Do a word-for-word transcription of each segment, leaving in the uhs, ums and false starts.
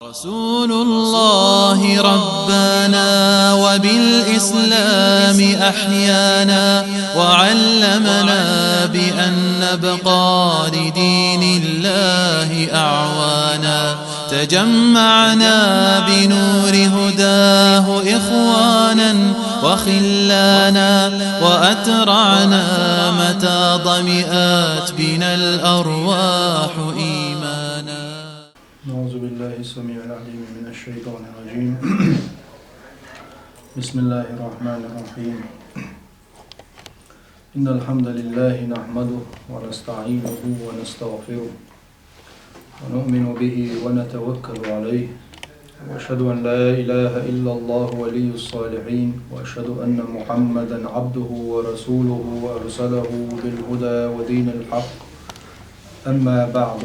رسول الله ربانا وبالإسلام أحيانا، وعلمنا بأن نبقى لدين الله أعوانا. تجمعنا بنور هداه إخوانا وخلانا، وأترعنا متى ظمئت بنا الأرواح إيمانا. أعوذ بالله السميع العليم من الشيطان الرجيم. بسم الله الرحمن الرحيم. إن الحمد لله نحمده ونستعينه ونستغفره، ونؤمن به ونتوكل عليه، وأشهد أن لا إله إلا الله ولي الصالحين، وأشهد أن محمدا عبده ورسوله أرسله بالهدى ودين الحق. أما بعد،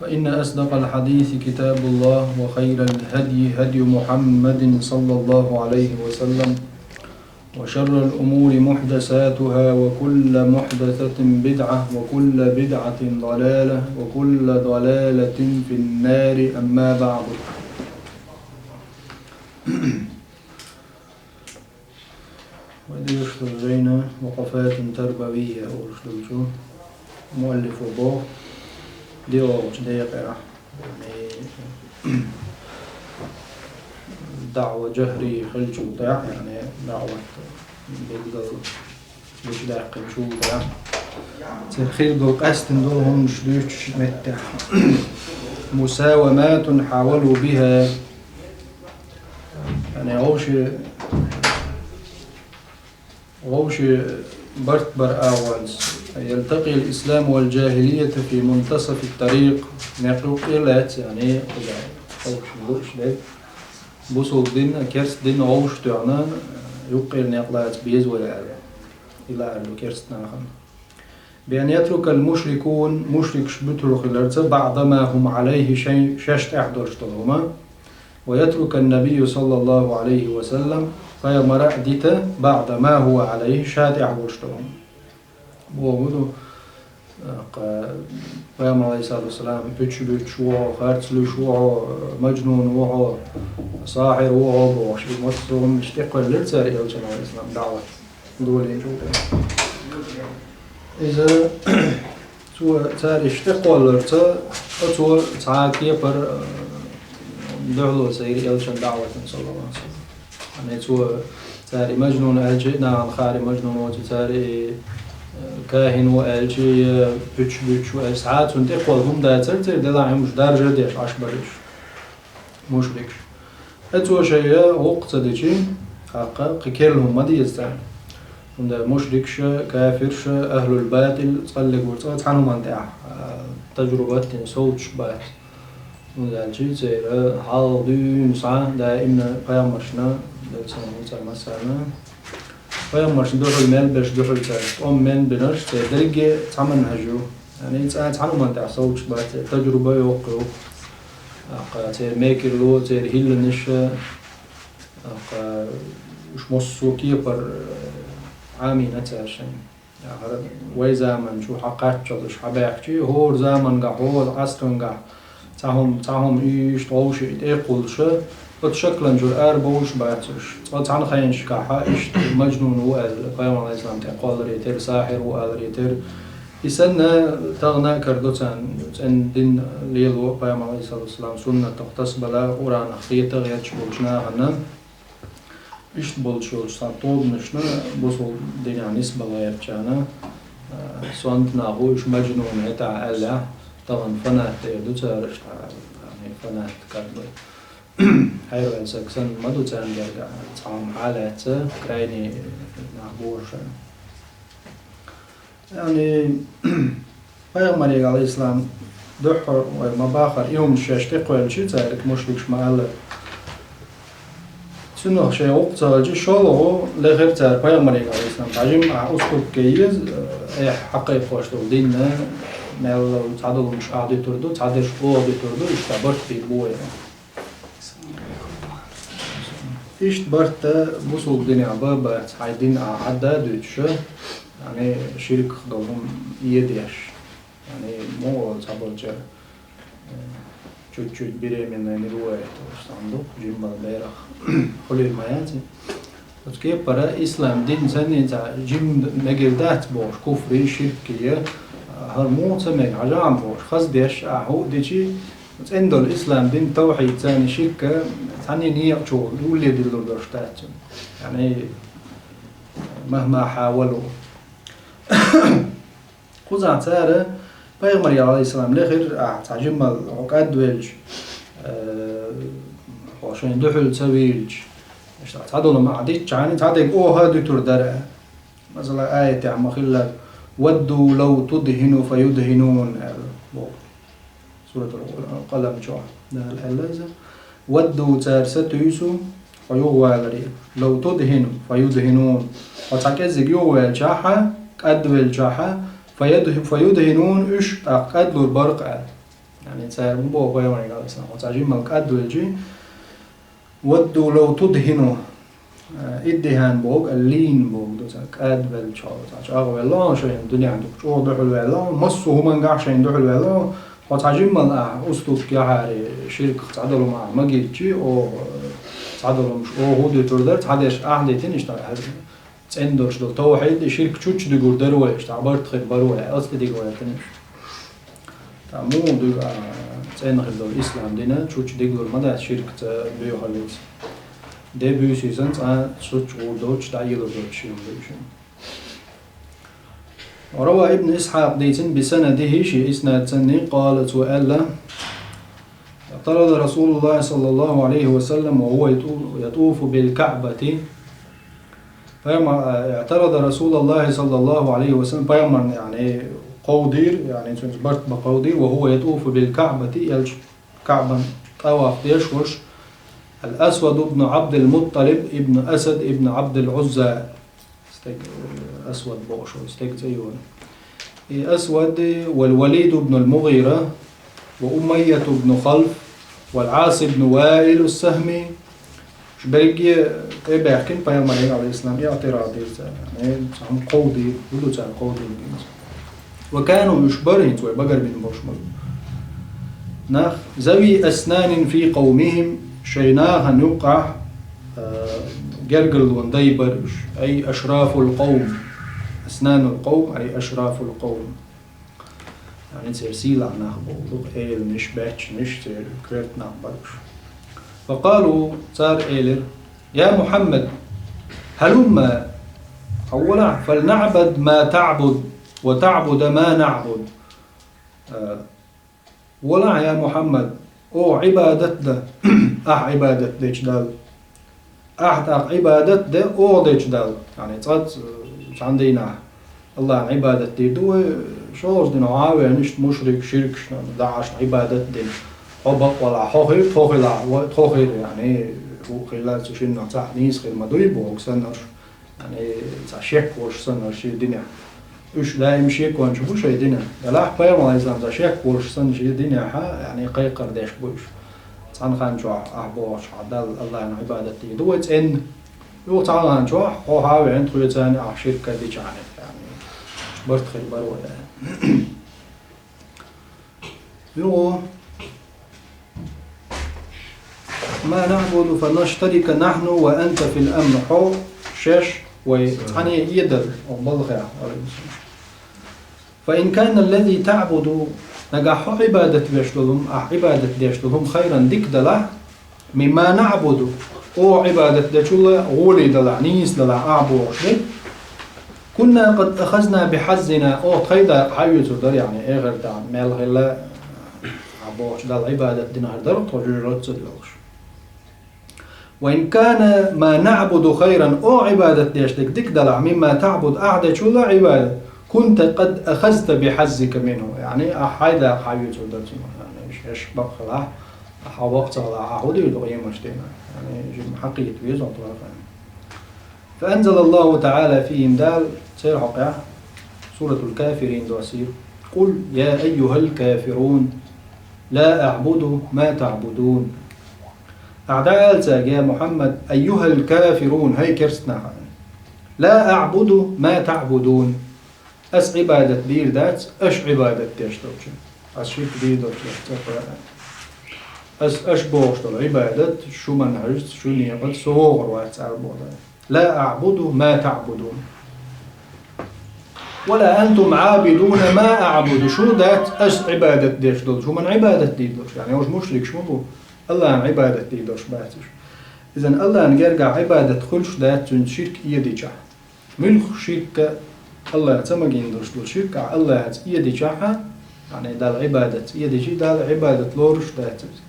فإن أصدق الحديث كتاب الله، وخير الهدي هدي محمد صلى الله عليه وسلم، وشر الأمور محدثاتها، وكل محدثة بدعة، وكل بدعة ضلالة، وكل ضلالة في النار. أما بعد. Вай дешаш долу жайна «وقفات تربوية» олуш долчу муаллифо боху, диъолгӀачу декъехь, яъни, даъва жахӀри хилчул тӀаьхьа, яъни даъват билггал гучудаьккхинчул тӀаьхьа, церан хир долу къаьстина долу хӀуманаш дуьйцучу меттехь: «مساومات حاولوا بها». Яъни вовши, вовши барт бар агӀонца: «يلتقي الإسلام والجاهلية في منتصف الطريق». Некъ юккъе лаьцна, яъни, кхуза вовшашна лууш дерг, бусулба дин а, керста дин а вовшах тоьхна, юккъера некъ лаца беза вай аьлла. И лаар ду керста нахана. «بأن يترك المشركون», мушрикаш буьтур хиларца, «بعض ما هم عليه», шайн, шаьш тӀехь долуш долу хӀума, «ويترك النبي صلى الله عليه وسلم», пайхамара а дита, «بعض ما هو عليه», ша тӀехь волуш долу хӀума. Боху ду, кха, пайхамар, алейхиссалату вассалам, пуьчаш буьттуш ву хьо, харц луьйш ву хьо, мажнун ву хьо, сахьир ву хьо бохуш, и массо а хӀуманаш тӀекхоьллира цара элчан, алейхиссалам, даъват долийначул тӀаьхьа. Иза цо цара иштта тӀекхолларца, цо цхьа кепара, э, дуьхьало ца йира элчан даъватан, саллаллаху алейхи ва саллям. Амма цо цара и мажнун аьлча, нахана хаари мажнун воцу цара и, э, кахин ву аьлча, я пуьчаш буьттуш ву аьлча, цхьа а цунна тӀекхолла хӀума дацара церан, делахь хӀуманаш даржа а деш Ӏаш бара уьш. Мушрикаш. Э, цо шайн гӀуллакх ца дичи, тӀаккха кхин керла хӀума ма деза царна. ХӀунда мушрикаш а, кафираш а, ахьлул батӀил, цкъа легур цкъа цхьана хӀуманна тӀехь, а, тажрубат дина совцуш бац. ХӀунда аьлча церан хьалха дуьйна схьа даимна пайхамаршна, Делан салам хуьлда царна массарна, пайхамаршна дуьхьал мел беш дуьхьал цара тӀом мел бинарш, церан дерриге цхьа манхӀаж ю. Яъни цкъа цхьана хӀуманна тӀехь совцуш бац, церан тажруба йоккха ю. ТӀаккха церан мекарло, церан хӀилланаш, тӀаккха уьш массо а кепара, э, Ӏамийна цара шайна. ТӀаккха вай заман чу хьакхаччалц уьш хьабаьхкича, хӀора замангахь, хӀора Ӏасрангахь цхьа хӀума, цхьа хӀума иштта вовшийн тӀе а кхуллуш, оцу шаклан чуьра арабовлуш бац уьш. Цкъа цхьана хенашкахь иштта мажнун ву аьлла, пайхамар, алейхиссалам, тӀекхолларе терра, сахьир ву аларе терра. И санна тахана а карадо царна, цӀена дин лело, пайхамар, алейхиссалату вассалам, суннатах тасабала, Къуръанах кхета гӀерташ болчу нахана. Иштта болчу йолчу цхьана тобанашна бусулба динехь нисбала гӀертачарна, а, сонта нах ву уьш, мажнун хӀетахь аьллехь, тахана фанат эр ду цара, иштта, а, фанат как бы. Хьерваьлла саг санна ма ду царна гергахь, цхьа хӀума хьалаьцна, крайний нах бу уьш. Яъни, пайхамаре, алейхиссалам, дуьххьара вай ма-баххара, и хӀуманаш шаьш тӀекхоьллича цаьрга, мушрикаша ма-аллара. Цунах шайн гӀуллакх ца хилча, шолгӀа лехира цара пайхамаре, алейхиссалам, цхьа жимма а уступка еза, э, хьакхайкхош долу динна, мел цхьадолу хӀуманаш ахь дуьтур ду, цхьадерш оха дуьтур ду, иштта барт бийр бу вай. Иштта барт бусулба динехь бан а бац, хьайн дин ахь Ӏадда а дуьтуш, яъни ширках долу хӀума эдеш. Яъни муха цхьаболчара, э, Чуть-чуть беременная не бывает, что там дух, жиммал берах, хулил маяци. Оцу кепара ислам дин санна цхьа жимма мегар дац бохуш, куфри, ширки, хӀара муха ца мега, хьажа ам бохуш, хаза деш, а, хӀу дичи, цӀена долу ислам дин, тавхьид, царна ширка, цхьанна некъа чу гӀулле диллур долуш дац цунна. Яъни, махма хьавалу. Кхузахь цара пайхамаре, алейхиссалам, лехира, ахьа цхьа жиммал хьо кӀадвелча, э, хьо шайн дуьхьал ца вийлча, иштта цхьа долу ма диччахьана, цхьа дерг оха а дуьтур дара. Масала, аятехь ма-хиллара: «Вадду лав тудхину фаюдхинун», аьлла боху. Суратул Къалам чохь Дала аьлла иза. «Вадду», цара сатуьйсу, хьо юхаваларе. «Лав тудхину фаюдхинун». Хьо цхьа кӀеззиг юхаваьлчахьа, кӀадвелчахьа, фаюд-, фаюдхинун, уьш тӀаккха кӀадлур бара-кх аьлла. Яъни цара ма боху пайхамаре, алейхиссалам, хьо цхьа жиммал кӀадвелчи, «Вадду лав тудхину». Э, иддихьан боху, аллин боху, ду цхьа кӀадвелча, цхьа чӀагӀвелла, шайн дуьнен дукха чӀогӀа дуьхьал ваьлла, массо а хӀумангахь шайн дуьхьал ваьлла, хьо цхьа жиммал ахьа уступка яхьаре, ширках цхьа долу ма ма гиччи, оха, э, цхьа долу муш оха хӀу дуьтур дара, цхьа дерш ахьа дитина, иштта, э, цӀена долуш долу тавхьид, ширк чучча дигур дара вай, иштта, барт хир бара вай, оцу тӀе дигаваьлла иштта. Ткъа муха дуьйна, а, цӀена хир долу ислам дина, чучча дигалур ма дац ширкаца боьхаллица. Де буьйсий санна, цкъа чучча гӀур доцуш, дӀаелур доцуш шен буьйшина. Рава Ибн Исхьакъ дийцина бисанадихи, шен иснад санна, къала, цо аьлла: «اعترض رسول الله صلى الله عليه وسلم وهو يطو-، يطوف بالكعبة». Пайхамар, а, اعترض رسول الله صلى الله عليه وسلم, пайхамарна, яъни, кховдийра, яъни, цуьнца барт бан кховдийра, وهو يطوف بالكعبة, элча Каъбан тӀаваф деш волуш, الأسود بن عبد المطلب بن أسد بن عبد العزى. Стаг, э, Асвад бохуш волу стеган цӀе ю. И Асвад, والوليد بن المغيرة، وأمية بن خلف، والعاص بن وائل السهمي. Уьш берриге тӀебаьхкина пайхамаре, алейхиссалам, иътирад дира цара. Э, цхьа хӀума кховдийра, хӀун ду цара кховдийна гинца. وكانوا, уьш бара хӀинца вай багарбина болуш ма ду. Нах, ذوي أسنان في قومهم, шайн нахана юккъахь, э, гергарлонан дай бара уьш. أي أشراف القوم. أسنان القوم، أي أشراف القوم. Яъни церан сийлахь нах боху, эланаш, баьччанаш, церан коьрта нах бара уьш. فقالوا, цара элира: «يا محمد، هلم, хьо волахь, فلنعبد ما تعبد وتعبد ما نعبد». Э, волахь, я Мухьаммад, оха Ӏибадат дан, ахь Ӏибадат дечу Далла. Ахь тӀаккха Ӏибадат де оха дечу Далла. Яъни цкъац, э, цхьана дийнахь Аллахьна Ӏибадат дийр ду вай, шолгӀачу дийнахь хьо а веана, иштта мушрик, ширкашна, даӀашна Ӏибадат дина. Хьо бакъвалахь, хьо хир, тхо хилахь, ва-, тхо хир, яъни, хӀу хилла цу шиннах цхьаъ нийса хир ма дуй боху санна уьш. Яъни, цхьа шек волуш санна шен динехь. Уьш даим шекончаш бу шайн динехь. Делахь пайхамар, алейхиссалам, цхьа шек волуш санна шен динехь, яъни, кхайкхар деш бу уьш. Цхьана хан чохь ахь бохучохь Далла, Аллахьна Ӏибадат дийр ду вай цӀенна. Юха цхьана хан чохь хьо хьа а веана, тхоьца а ахь ширк дичахьана, яъни, барт хир бара вай. Юха: «ما نعبد فنشترك نحن وأنت في الأمر». Хьо шаьш вай цхьаьна эдала, оха балхахь. فإن كان الذي تعبد, нагахь хьо Ӏибадат веш долу хӀума, ахь Ӏибадат деш долу хӀума خيرا, дика далахь, مما نعبد, оха Ӏибадат дечул а гӀоле далахь, нийса далахь, ахь бохуш дерг, كنا قد أخذنا بحظنا, оха тхайн дакъа хьаоьцур дара, яъни, эхартахь мел хилла, ахь бохучу Далла Ӏибадат динарг дара тхо жожагӀатца доьлхуш. وإن كان ما نعبد خيرا, оха Ӏибадат деш дерг дика далахь, مما تعبد, ахь дечул а Ӏибадат, كنت قد أخذت بحظك منه, яъни, ахь хьайн дакъа хьаоьцур дара цунах, яъни, шаьш бакъ хилахь, ахь бакъ ца хилахь, ахь хӀун дийр ду къематдийнахь, яъни, жимма хьакхета веза хьо тхох. فأنزل الله تعالى فيهم, Дала церан хьокъехь, Суратул Кафирин доссийра: «قل يا أيها الكافرون لا أعبد ما تعبدون». Ахь дӀаала цаьрга, я Мухьаммад, أيها الكافرون, хӀай керста нах, لا أعبد ما تعبدون, ас Ӏибадат дийр дац аша Ӏибадат деш долчун. Ас ширк дийр долчун, ас цӀа Ас аша бохуш долу Ӏибадат, шу ма хьаьжцӀа, шу некъаца со вогӀур вац, аьлла боху Дала. «لا أعبد ما تعبدون ولا أنتم عابدون ما أعبد». Шу дац ас Ӏибадат деш долу, шу ма Ӏибадат дийр долуш. Яъни уьш мушрикаш ма бу, Аллахьан Ӏибадат дийр долуш бац уьш. Иза Аллахьан гергахь Ӏибадат хуьлуш дац цуьнца ширк эдичахь. Муьлхха ширк а, Аллахь ца магийна долуш долу ширк а Аллахьца эдичахь, яъни Далла Ӏибадатца эдичи, Далла Ӏибадат лоруш дац иза.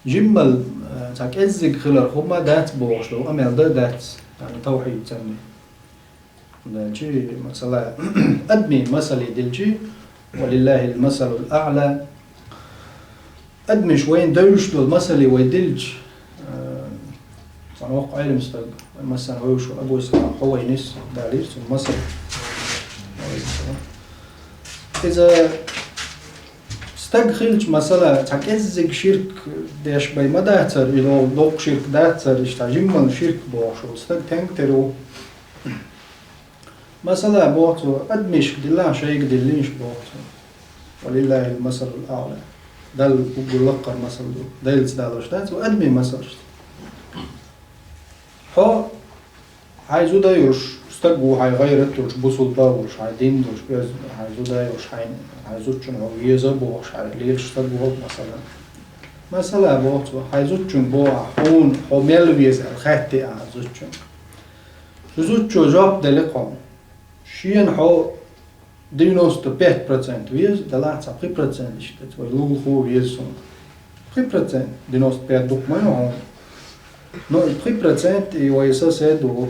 Жиммал, э, цхьа кӀеззиг хилар хӀума дац бохуш долу къамел дан дац, яъни тавхьид санна. Делчи, масала, адамийн масале делчи, «ولله المثل الأعلى». Адамаш вайна девзаш долу масале вай делча, э, цхьана воккха Ӏелам стаг, вай массарна вевзаш волу Абу Исхьакъ Хувайнис, Дала лийр цуьнан масал. Иза стаг хилча, масала, цхьа кӀеззиг ширк деш бен ма дацара, и доккха ширк дацара, иштта жиммал ширк бохуш волу стаг тенга тера ву. Масала, боху цо, адамашка диллахь, шайга диллийша, боху цо. «ولله المثل الأعلى». Далла уггар лаккхара масал ду. Делаца далош дац, вай адамийн масалш. Хьо, хьайн зуда йолуш стаг ву, хьайн гӀайрат йолуш, бусулба а волуш, хьайн дин долуш, оьзда хьайн зуда йолуш, хьайн, хьайн зудчунна хьо веза а бохуш, хьайн лелаш стаг волу, масала. Масала, боху цо, хьайн зудчуьнга боху ахь, хьуна хьо мел веза аьлла хаьттий ахь зудчуьнга. Цу зудчо жоп делла хьуна. Шена хьо девяносто пять процент веза, делахь цхьа пхи процент иштта, вай лулахо веза суна. Пхи процент, девяносто пять дукха ма ю хьуна. Но и пхи процент и вай сосед ву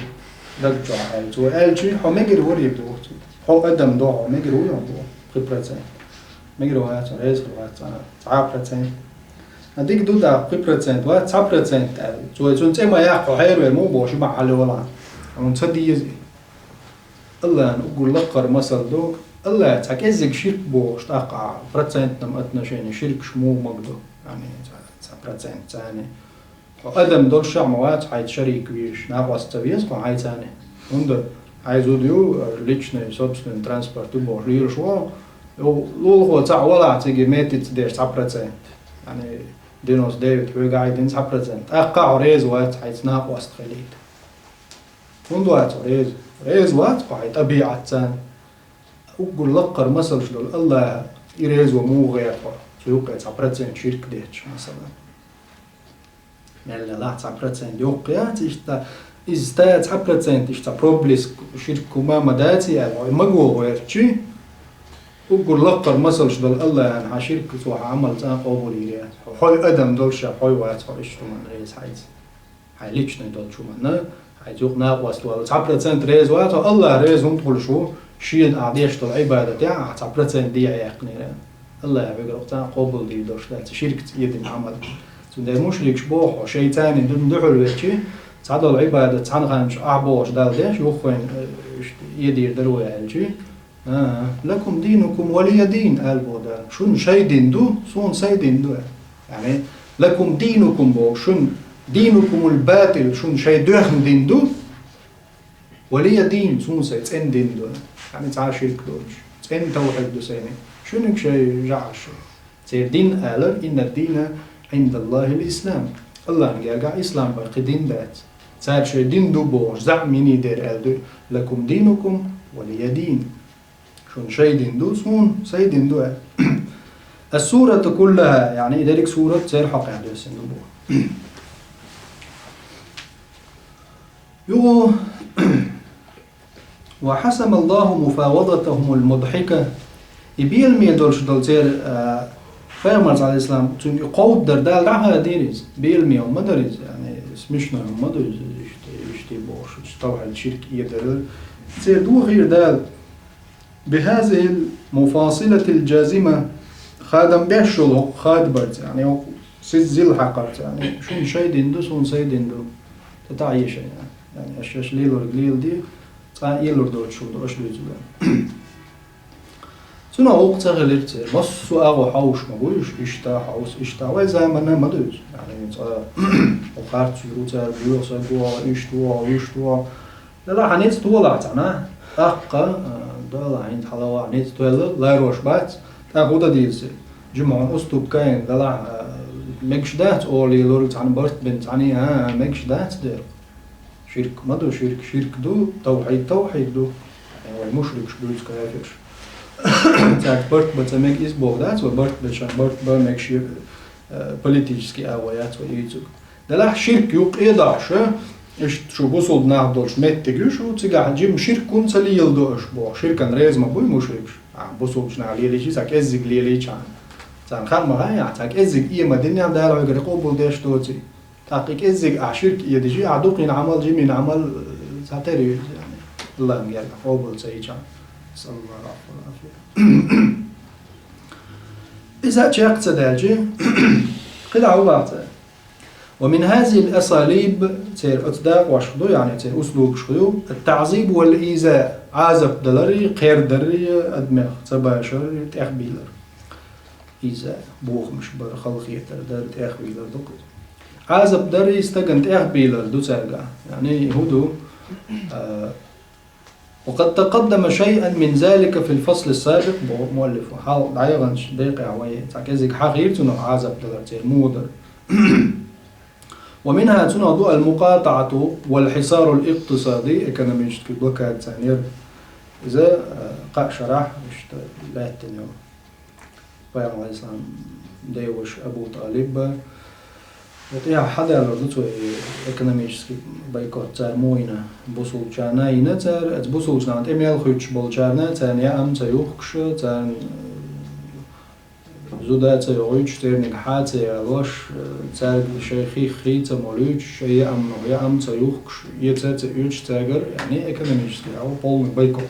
даг чохь аьлла. Цо аьлчи, хьо мегар варий боху цо. Хьо адам до, хьо мегар вуй хьо боху, пхи процент. Мегар вац, реза вац, цхьа процент. А дика ду да, пхи процент вац, цхьа процент аьлла. Цо цунна цӀе ма яккха, хьо хьеравер ма ву боху, ши ма хьалавала. Хьуна ца деза и. Аллахьан уггар лаккхара масал ду, Аллахь цхьа кӀеззиг ширк бохуш, тӀаккха а процентном отношении ширкаш муха мага ду, яъни цхьа, цхьа процент царна. Хьо адам долуш а ма вац хьайца шарик везаш, накъост ца веза хьо хьайцани. ХӀунда хьайн зуда ю, личный, собственный транспорт ю бохуш лелаш ву, лулахо цхьаъ валахь цига метица деш цхьа процент, яъни девяносто девять хьоьга а дина цхьа процент. ТӀаккха а хьо реза вац хьайца накъост хилийта. ХӀунда вац хьо реза? Реза вац хьо хьайн тӀабиӀатца. Уггар лаккхара масалш долу Аллахь, и реза ван муха гӀерта хьо, цу юккъе цхьа процент ширк детташ, масала. Мел делахь цхьа процент йоккха яц иштта, иза ста цхьа процент иштта проблиск ширк хӀума ма даций аьлла, хьо и маго гӀертачи, уггар лаккхара масалш долу Аллахьан хьан ширк цо хьан Ӏамал цкъа а къобалйийр яц. Хьо, хьо адам долуш а, хьо вац хьо иштта хӀуманна реза хьайца. Хьайн личный долчу хӀуманна, хьайн юкъа накъост валла. Цхьа процент реза вац хьо, Аллахь реза хӀунда хуьлуш ву, шена ахь деш долу Ӏибадат яхь, ахь цхьа процент дехьа яьккхинера. Аллахь вегара цкъа а къобалдийр долуш дац, ширкца эдина Ӏамал. Цундела мушрикаш боху хьо, шайцани дина дуьхьал вечи, цхьадолу Ӏибадат цхьана ханчу ахь бохуш Далла деш, юххойн, э, иштта эдийр дара вай аьлчи, А, «لكم دينكم ولي دين», аьлла боху Дала. Шуна шайн дин ду, суна сайн дин ду. Яъни, «لكم دينكم» боху, шуна «دينكم الباطل», шуна шайн доьхна дин ду, «ولي دين», суна сайн цӀена дин ду. Яъни, цхьа а ширк доцуш, цӀена тавхьид ду сайна. Шуьниг шайн жаӀаш. Церан дин алар: «إن الدين عند الله الإسلام». Аллахьан гергахь ислам бен кхин дин дац. Цара шайн дин ду бохуш, заӀма йиний дера аьлла ду: «لكم دينكم ولي دين». Шуна шайн дин ду, суна сайн дин ду аьлла. السورة كلها, яъни и дерриг сурат церан хьокъехь доьссина ду боху. Юха, «وحسم الله مفاوضتهم المضحكة». И беламе долуш долу церан, а, пайхамарца, Ӏалайхиссалам, цуьнга и кховдадар Дала дӀахадийра иза. Беламе хӀума ма дара иза, яъни, смешной хӀума ма ду иза, иштта, иштта бохуш, тавхьид ширк эдар. Церан дохийра Дала. «بهذه المفاصلة الجازمة», хадам беш йолу хӀокху хадабарца, яъни, хӀокху сиз-, зил хьакхарца, яъни, шуна шайн дин ду, суна сайн дин ду. ТӀе таӀе шайна. Яъни, аша, аша лелориг леладе, цкъа а элур доцуш хӀума ду аша дуьйцург. Цунах гӀуллакх ца хилира церан. Массо а агӀо хьовсуш ма бу уьш, иштта хьовса, иштта. Вай заманна ма ду иза. Яъни, цкъа, хӀокху харц юьру цара, боьха саг вогӀу, иштта вогӀу, вуьшта вогӀу. Делахь хьан ницкъ толахь цхьана, тӀаккха, а, далахь хӀинца хьалавахь ницкъ тоьлла, ларош бац, тӀаккха хӀун дан деза? Жимма хьона уступка ян, делахь, а, мегаш дац олий лур цхьана барт бен цхьана, а, мегаш дац дер. Ширк ма ду, ширк, ширк ду, тавхьид, тавхьид ду. Э, вай мушрикаш дуьйцу, кафираш. Цаьрца барт бан ца мег иза боху дац, вай барт бешан, барт бан мегаш, э, политический а вай яц вай ийцуг. Делахь ширк юккъе дахьаш, иштта шу бусулба нах долуш меттиг ю шу, цигахь жима ширк хӀунда ца леладо аша боху. Ширкан реза ма буй мушрикаш. А, бусулбачу наха лелийча, цхьа кӀеззиг лелийча. Царна хаа ма хаьа, цхьа кӀеззиг Ӏема динехь Дала хьоьгара къобалдеш доций. ТӀаккха и кӀеззиг ахь ширк Ӏедижи, ахь дукхина Ӏамал, жимина Ӏамал, э, цхьа тера ю иза, яъни. Аллахьан гергахь къобал ца йича. Саллаллаху алейхи ва саллям. Иза чекх ца даьлчи, кхидӀа хӀу баха цара. ومن هذه الأساليب، церан оцу дакъошка ду, яъни церан услубашка ду, التعذيب والإيذاء، Ӏазап далари, кхердари, адамех ца башари, тӀехбийлар. Иза бохамаш бар, халахетар дар, тӀехбийлар ду кхуза. Ӏазап дари стагана тӀехбийлар ду цаьрга. Яъни хӀун ду, а, وقد تقدم شيئا من ذلك في الفصل السابق، боху муаллифо. Хьалха дӀаяханчу декъехь вай цхьа кӀезиг хьахийра цунах Ӏазап далар церан муха дара. ومنها цунах ду المقاطعة والحصار الاقتصادي، экономический блокада царна яра. Иза, э, кхаа шарахь иштта лаьттина ю. Пайхамар алейхиссалам деваша Абу ТӀалиб. Вот я хьадаьллар ду цо и экономический бойкот цара муха йина бусулбачарна йина цара, оцу бусулбачу нахана тӀе мел хуьттуш болчарна, царна яам ца юхкуш, царна, э, зуда ца йогӀуьйтуш, церниг хьа ца ялош, э, цаьрга шайн хих хи ца молуьйтуш, шайн яамнах яам ца юхкуш, эца ца оьцуш цаьргара, яъни экономический, а, полный бойкот.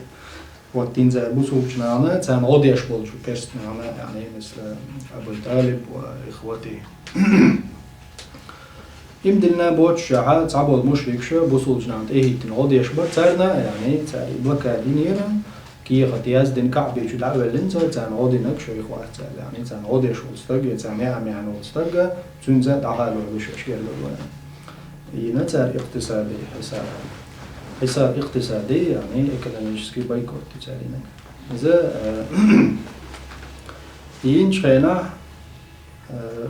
Вот, динца бусулбачу нахана, царна гӀо деш болчу керста нахана, яъни, мисла, Абу ТӀалиб ва ихвати. Им дина боцуш шаьхьа, цхьаболу мушрикаша бусулбачу нахана тӀе хӀиттина гӀо деш бара царна, яъни, цара и блокада йинера, кехат яздина, Каъбе чу дӀа а воьллина цара, царна гӀо динарг шайх вац цара, яъни, царна гӀо деш волу стаг, я царна яа меана волу стаг, цуьнца дӀахалор ду шаьш гергарло. Йина цара икътисади хьисар. Хьисар икътисади, яъни экономический бойкот ду цара йинарг. Иза, э, йинчу хенахь, э,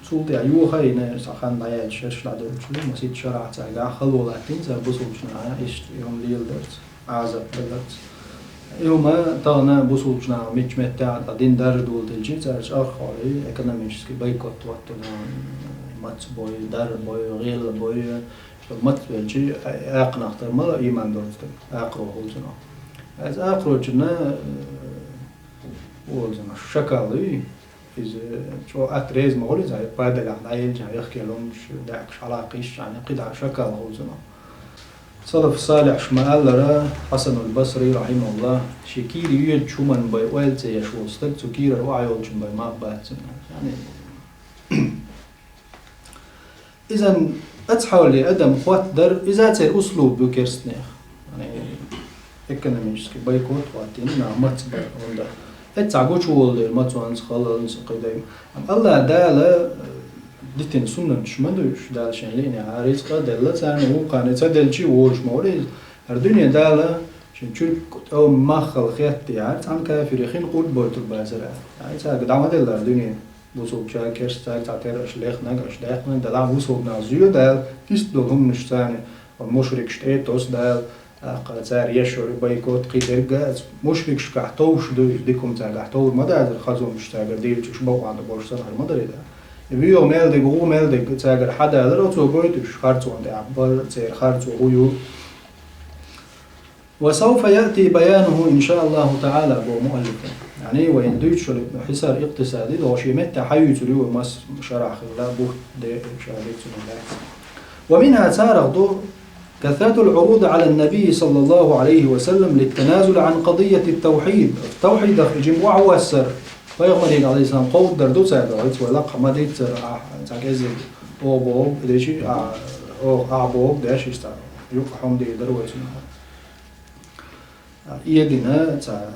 цул тӀаьхьа йоха а йина, цхьа хан дӀаяьлча шераш дӀадуьллучу, масийтта шарахь цаьргахь хало латтийна цара бусулбачу нахана иштта и хӀума леладарца, Ӏазап даларца. И хӀума тахана бусулбачу наха мичча меттехь а дин даржа долу делчи, цара чӀагӀхьой, экономический бойкот хӀоттуна, мац бой, дар бой, гӀелла бой, мац велчи, а-, акханах тар мала ийман доцу стаг, акхаро хуьлу цунах. Аса акхарочунна, э, волу цунах шакал ю, иза чӀогӀа атта реза ма хуьлу иза, падалехь дӀаелча, яхкелунчу даьӀахкаш хьалакхийсча, кхидӀа шакал хуьлу цунах. Салаф салихьаш ма-аллара, Хьасанул Басри, рахьимахуллах, шен кийра йоьдучу хӀуманна бай ойла ца еш волу стаг, цу кийрара охьайолчун бай мах бац цуьнан. Яъни, изан ацхьалле адам хӀоттадар, иза церан услуб ю керстанех. Яъни, экономический бойкот хӀоттийна, нах мац бар хӀунда. Эццахь гучуволу дела, мацонца, халалца, кхидайма. Амма Аллах Дала, э, дитина суннаташ ма ду уьш, Дала шен лиънехь а рицкъа а делла царна, вукхарна ца делчи а волуш ма вара иза. ХӀара дуьне Дала шен чуьрк тӀом маххал хеттехьара, цхьана кафире хин къурд бойтур бацара. Ай, цаьрга дӀа ма делла хӀара дуьне. Бусулбачаьрга, керстачаьрга цхьа тера аша лехнарг, аша даьккхинарг, делахь бусулба нах зоьду аьлла, иштта долу хӀуманаш царна, мушрикаш тӀе а тосу Дала, тӀаккха цара еш йолу бойкот, кхидерг а, мушрикашкахь товш ду, дика хӀума цаьргахь товр ма дазара, хаза хӀуманаш цаьргара дийрча уьш бакъонна болуш санна хир ма дара и Дала. И вуьйгӀу мел дерг, гӀу мел дерг цаьргара хьадалар, оцо гойту уьш харцонан тӀехь бар, церан харцо хӀу ю. وسوف يأتي بيانه إن شاء الله تعالى, боху муаллифа. Яъни, вайна дуьйцуш йолу хьисар икътисади, догӀу шен меттехь хьаюьйцур ю, вай мас шарахь хилла, бухт де, ша дийцина лаьцна. ومنها, царах ду, كثرة العروض على النبي صلى الله عليه وسلم للتنازل عن قضية التوحيد. Тавхьидах и жима охьавассар, пайхамарига, алейхиссалам, кховдадар ду цара, хӀинца вай лакха ма дийццара, ахь цхьа кӀеззиг оха боху, деши, а, оха ахь боху, деш иштта, юкъа хьума дийр дара вай цунах. Эдина ца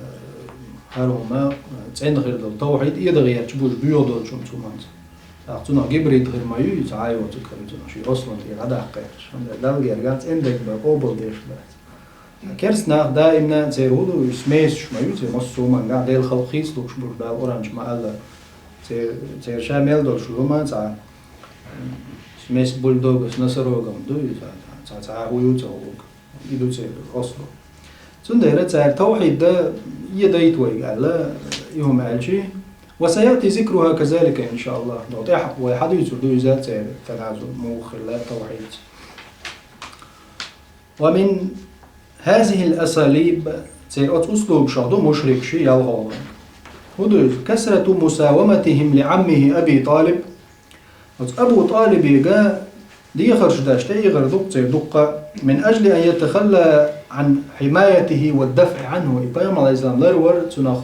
хӀара хӀума цӀена хир долу тавхьид эда гӀерташ буш боьха долчу хӀуманца. ТӀаккха цунах гибрид хир ма ю, иза Ӏа йоцург хир ю цунах, шен ослан тӀера дӀадаккха гӀерташ. ХӀунда Далла гергахь цӀена дерг бан къобалдеш бац. Керста нах даимна церан хӀу ду, уьш смесаш ма ю, церан массо а хӀуманга Делан халкъ хийцалуш буш Дала Къуръан чу ма-аллара. Цер-, церан ша мел долуш лума цхьа, м, смесь бульдога с носорогом ду иза, цхьа, цхьа хӀу ю ца хӀуг. И ду церан осло. Цундела цара тавхьид дан, е дайта вайга аьлла, и хӀума аьлчи, وسيأتي ذكرها كذلك إن شاء الله. Дала тӀехь вай хьадуьйцур ду иза церан тӀаьхьазу муха хилла тавхьид. ومن هذه الأساليب, церан оцу услубашах ду мушрикаши ялхалгӀа. ХӀун ду иза? كثرة مساومتهم لعمه أبي طالب. Оцу Абу ТӀалибига дехарш даш тӀеихар дукха церан дуккха, من أجل أن يتخلى عن حمايته والدفع عنه. И пайхамар, алейхиссалам, ларвар цунах,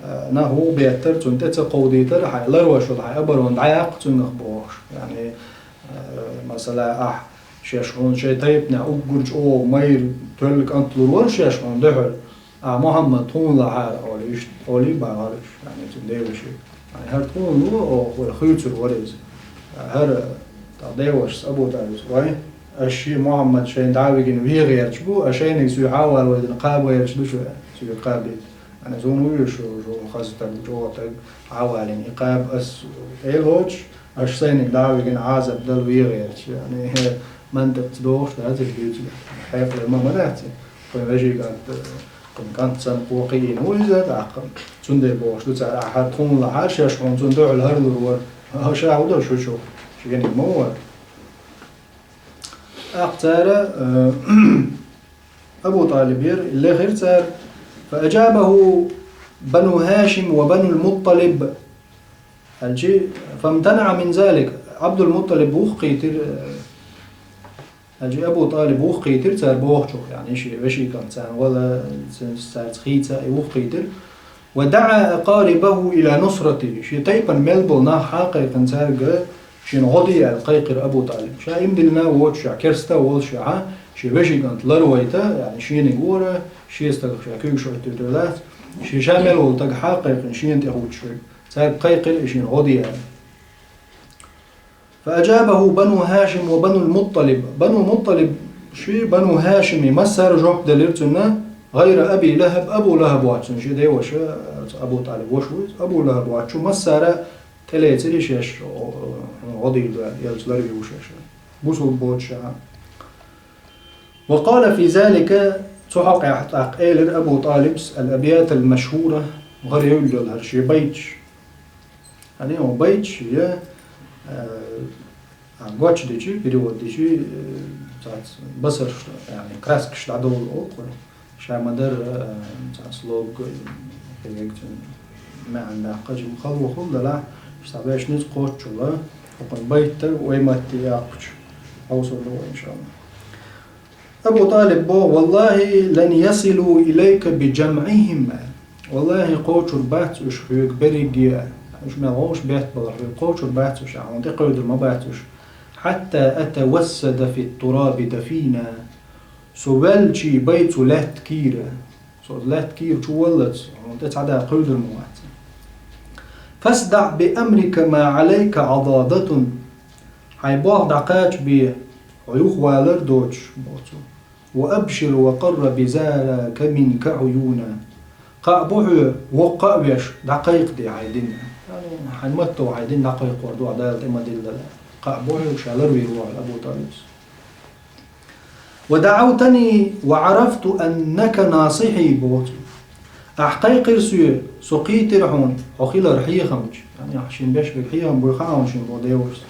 э, нах ву беттар, цунна тӀе ца кховдийтар, хьайн ларваш волу хьайн оборона дӀаяккха цуьнгах бохуш. Яъни, э, масала, ахь шаьш хьуна шайн тайпанехь уггар чӀогӀа майра тоьлла кӀант лур вара шаьш хьуна дуьхьал. А Мухьаммад тхуна лахьара олий, иштта олий бахара уьш, яъни цуьнан деваши. Яъни хӀара тхуна ло, оха вай хуьйцур вара иза. ХӀара, тӀаккха девашас Абу ТӀалибас: «Вай, аш шен Мухьаммад шайна дӀа а вигина вегӀерча бу, а шайниг суьйхьа а вала вайдина кхаба гӀерташ ду шу, суьйга кхабийта». Яъни суна вуьйш шу, шу хаза стаг, чӀогӀа стаг, хьа а валийна, и кхаба ас тӀе а лоцуш, аш сайниг дӀа а вигина Ӏазап дала вегӀерча. Яъни, мантикъ ца догӀуш дац иза дуьйцург. Хьекъале ма, ма дац иза. Кхуьнан вешин кӀант, кхуьнан кӀант санна кхо кхиийна ву иза, тӀаккха цундела бохуш ду цара, ахьа тхуна лахьара шаьш хьуна цунна дуьхьал хӀара лур вара. Ша хӀун дара шу чу? Шениг ма вара. ТӀаккха цара, э, Абу ТӀалибера лехира цара: فأجابه بنو هاشم وبنو المطلب. Аьлчи, فامتنع من ذلك. Абдул-Мутталиб вухкхийтира, аьлчи Абу ТӀалиб вухкхийтира цара бохучух, яъни шен вешин кӀант царна вала, царца хийца и вухкхийтира. ودعا أقاربه إلى نصرته. Шен тайпана мел болу нах хьакхайкхина цаьрга шена гӀо де аьлла кхайкхира Абу ТӀалиб. Ша иман диллина а воцуш, ша керста а волуш, ша шен вешин кӀант ларвайта, яъни шениг вара, шен стагах ша куьйгаш хӀоьттуьйтур дац. Шен ша мел волу стаг хьакхайкхина шена тӀехӀуттуш верг. Цаьрга кхайкхира и шена гӀо де аьлла. فأجابه بنو هاشم وبنو المطلب. Бану Мутталиб ши, Бану Хьашими массара жоп делира цунна, غير أبي لهب, Абу ЛахӀаб вац цуьнан ши деваша, Абу ТӀалиб ваша ву иза, Абу ЛахӀаб вац цуьнан, массара тӀелецира шаьш, гӀо дийр ду аьлла, ялча ларве ву шаьш. Бусулба боцуш а. وقال في ذلك, цу хьокъехь тӀаккха элира Абу ТӀалибс الأبيات المشهورة, гӀара евлла йолу хӀара шен байташ. Хьан ю байташ я, а, а, гочдичи, перевод дичи, э, цац басарш, яъни краскаш дӀадовла олу кхуьнан. Ша ма-дарра, э, цац лог, э, хӀегцун маьӀна даккха жима халвохула делахь, ша вешница кхоччула, хӀокхуьнан байт тар вай матте яккхучу хьовсур ду вай, иншалла. Абу ТӀалиб боху: والله لن يصلوا إليك بجمعهم. Валлахи, кхочур бац уьш хьоьга берриге а. Уьш мел гӀовш бетта балар хьоьга кхочур бац уьш, ахьа хьуна тӀекхуьйдур ма бац уьш. حتى أتوسد في التراب دفينا. Со ваьллачий бай цу лаьтта кийра. Со лаьтта кийра чу валлалц, хьуна тӀе цхьа да кхуьйдур ма вац. فاصدع بأمرك ما عليك عضاضة. Хьайн болх дӀакхачабе, хьо юхавалар доцуш, боху цо. وأبشر وقر بذلك منك عيونا. Кхаъ бу хьоьга, воккха а веш, дӀакхайкхаде хьайн дин. Хьайн матто хьайн дин дӀакхайкхор ду хьо Дала тӀе ма-диллара. Кхаъ бу хьоьга, ша ларвийр ву хьо, Абу ТӀалибс. ودعوتني وعرفت أنك ناصحي, боху цо. Ахь кхайкхира соьга, со кхийтира хьуна, хьо хилар хьехамча. Яъни ахь шена беш верг хьехам буй хаьа хьуна шена, боху деваша.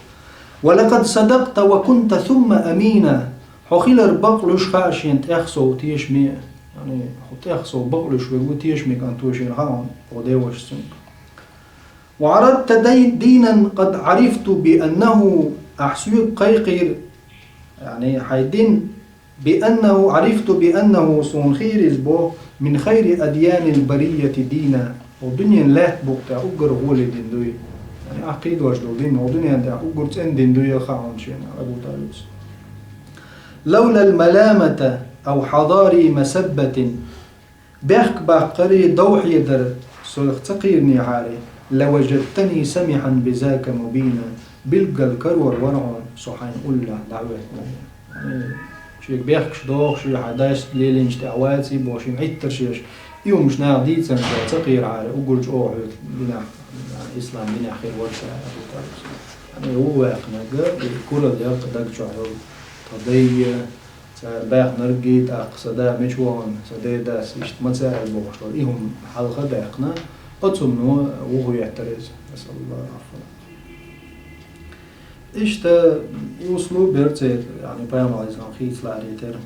ولقد صدقت وكنت ثم أمينا. Хьо хилар бакълуьйш хаьа шена тӀех сов тешаме а. Яъни хьо тӀех сов бакълуьйш верг ву, тешаме кӀант ву шена хаьа хьуна, боху деваша цуьнга. وعرضت دي-, دينا قد عرفت بأنه, ахь соьга кхайкхийра, яъни хьайн дин, بأنه عرفت بأنه, суна хийра иза боху, من خير أديان البرية دينا, хӀокху дуьненан лаьтта букъа тӀехь уггар гӀоле дин дуй. Яъни ахь кхийдош долу дин хӀокху дуьненан тӀехь уггар цӀена дин дуй хаьа хьуна шена, Абу ТӀалибс. لولا الملامة أو حذاري مسبة. Бехк баккхаре, дов хьедар сох ца кхийринехьара, لوجدتني سمحا بذاك مبينا, билггал карор вара хьуна со хьайна уллехь дӀахӀоьттинарг. Шега бехкаш дохуш, шен хьан дайшна лелийначу тӀехь ваций бохуш, шен Ӏиттарш еш, и хӀумаш наха дийцарна ша ца кхийрахьара, уггар чӀогӀа хьоьга динехь ислам динехь хир вара цара, Абу ТӀалиб. ЯӀни, ву ваьккхинарг, и куралла яьккха даг чохь йолу тхан дай, цара баьхнарг, тӀаккха сан да мича вахана, сан ден дас, иштта ма ца аьлла бохуш долу и хӀума хьалха а даьккхина, оцунна вуху еттара иза. Асаллаху Иштта и услуб яра церан, яъни пайхамар алейхиссалам хийцаларе терра.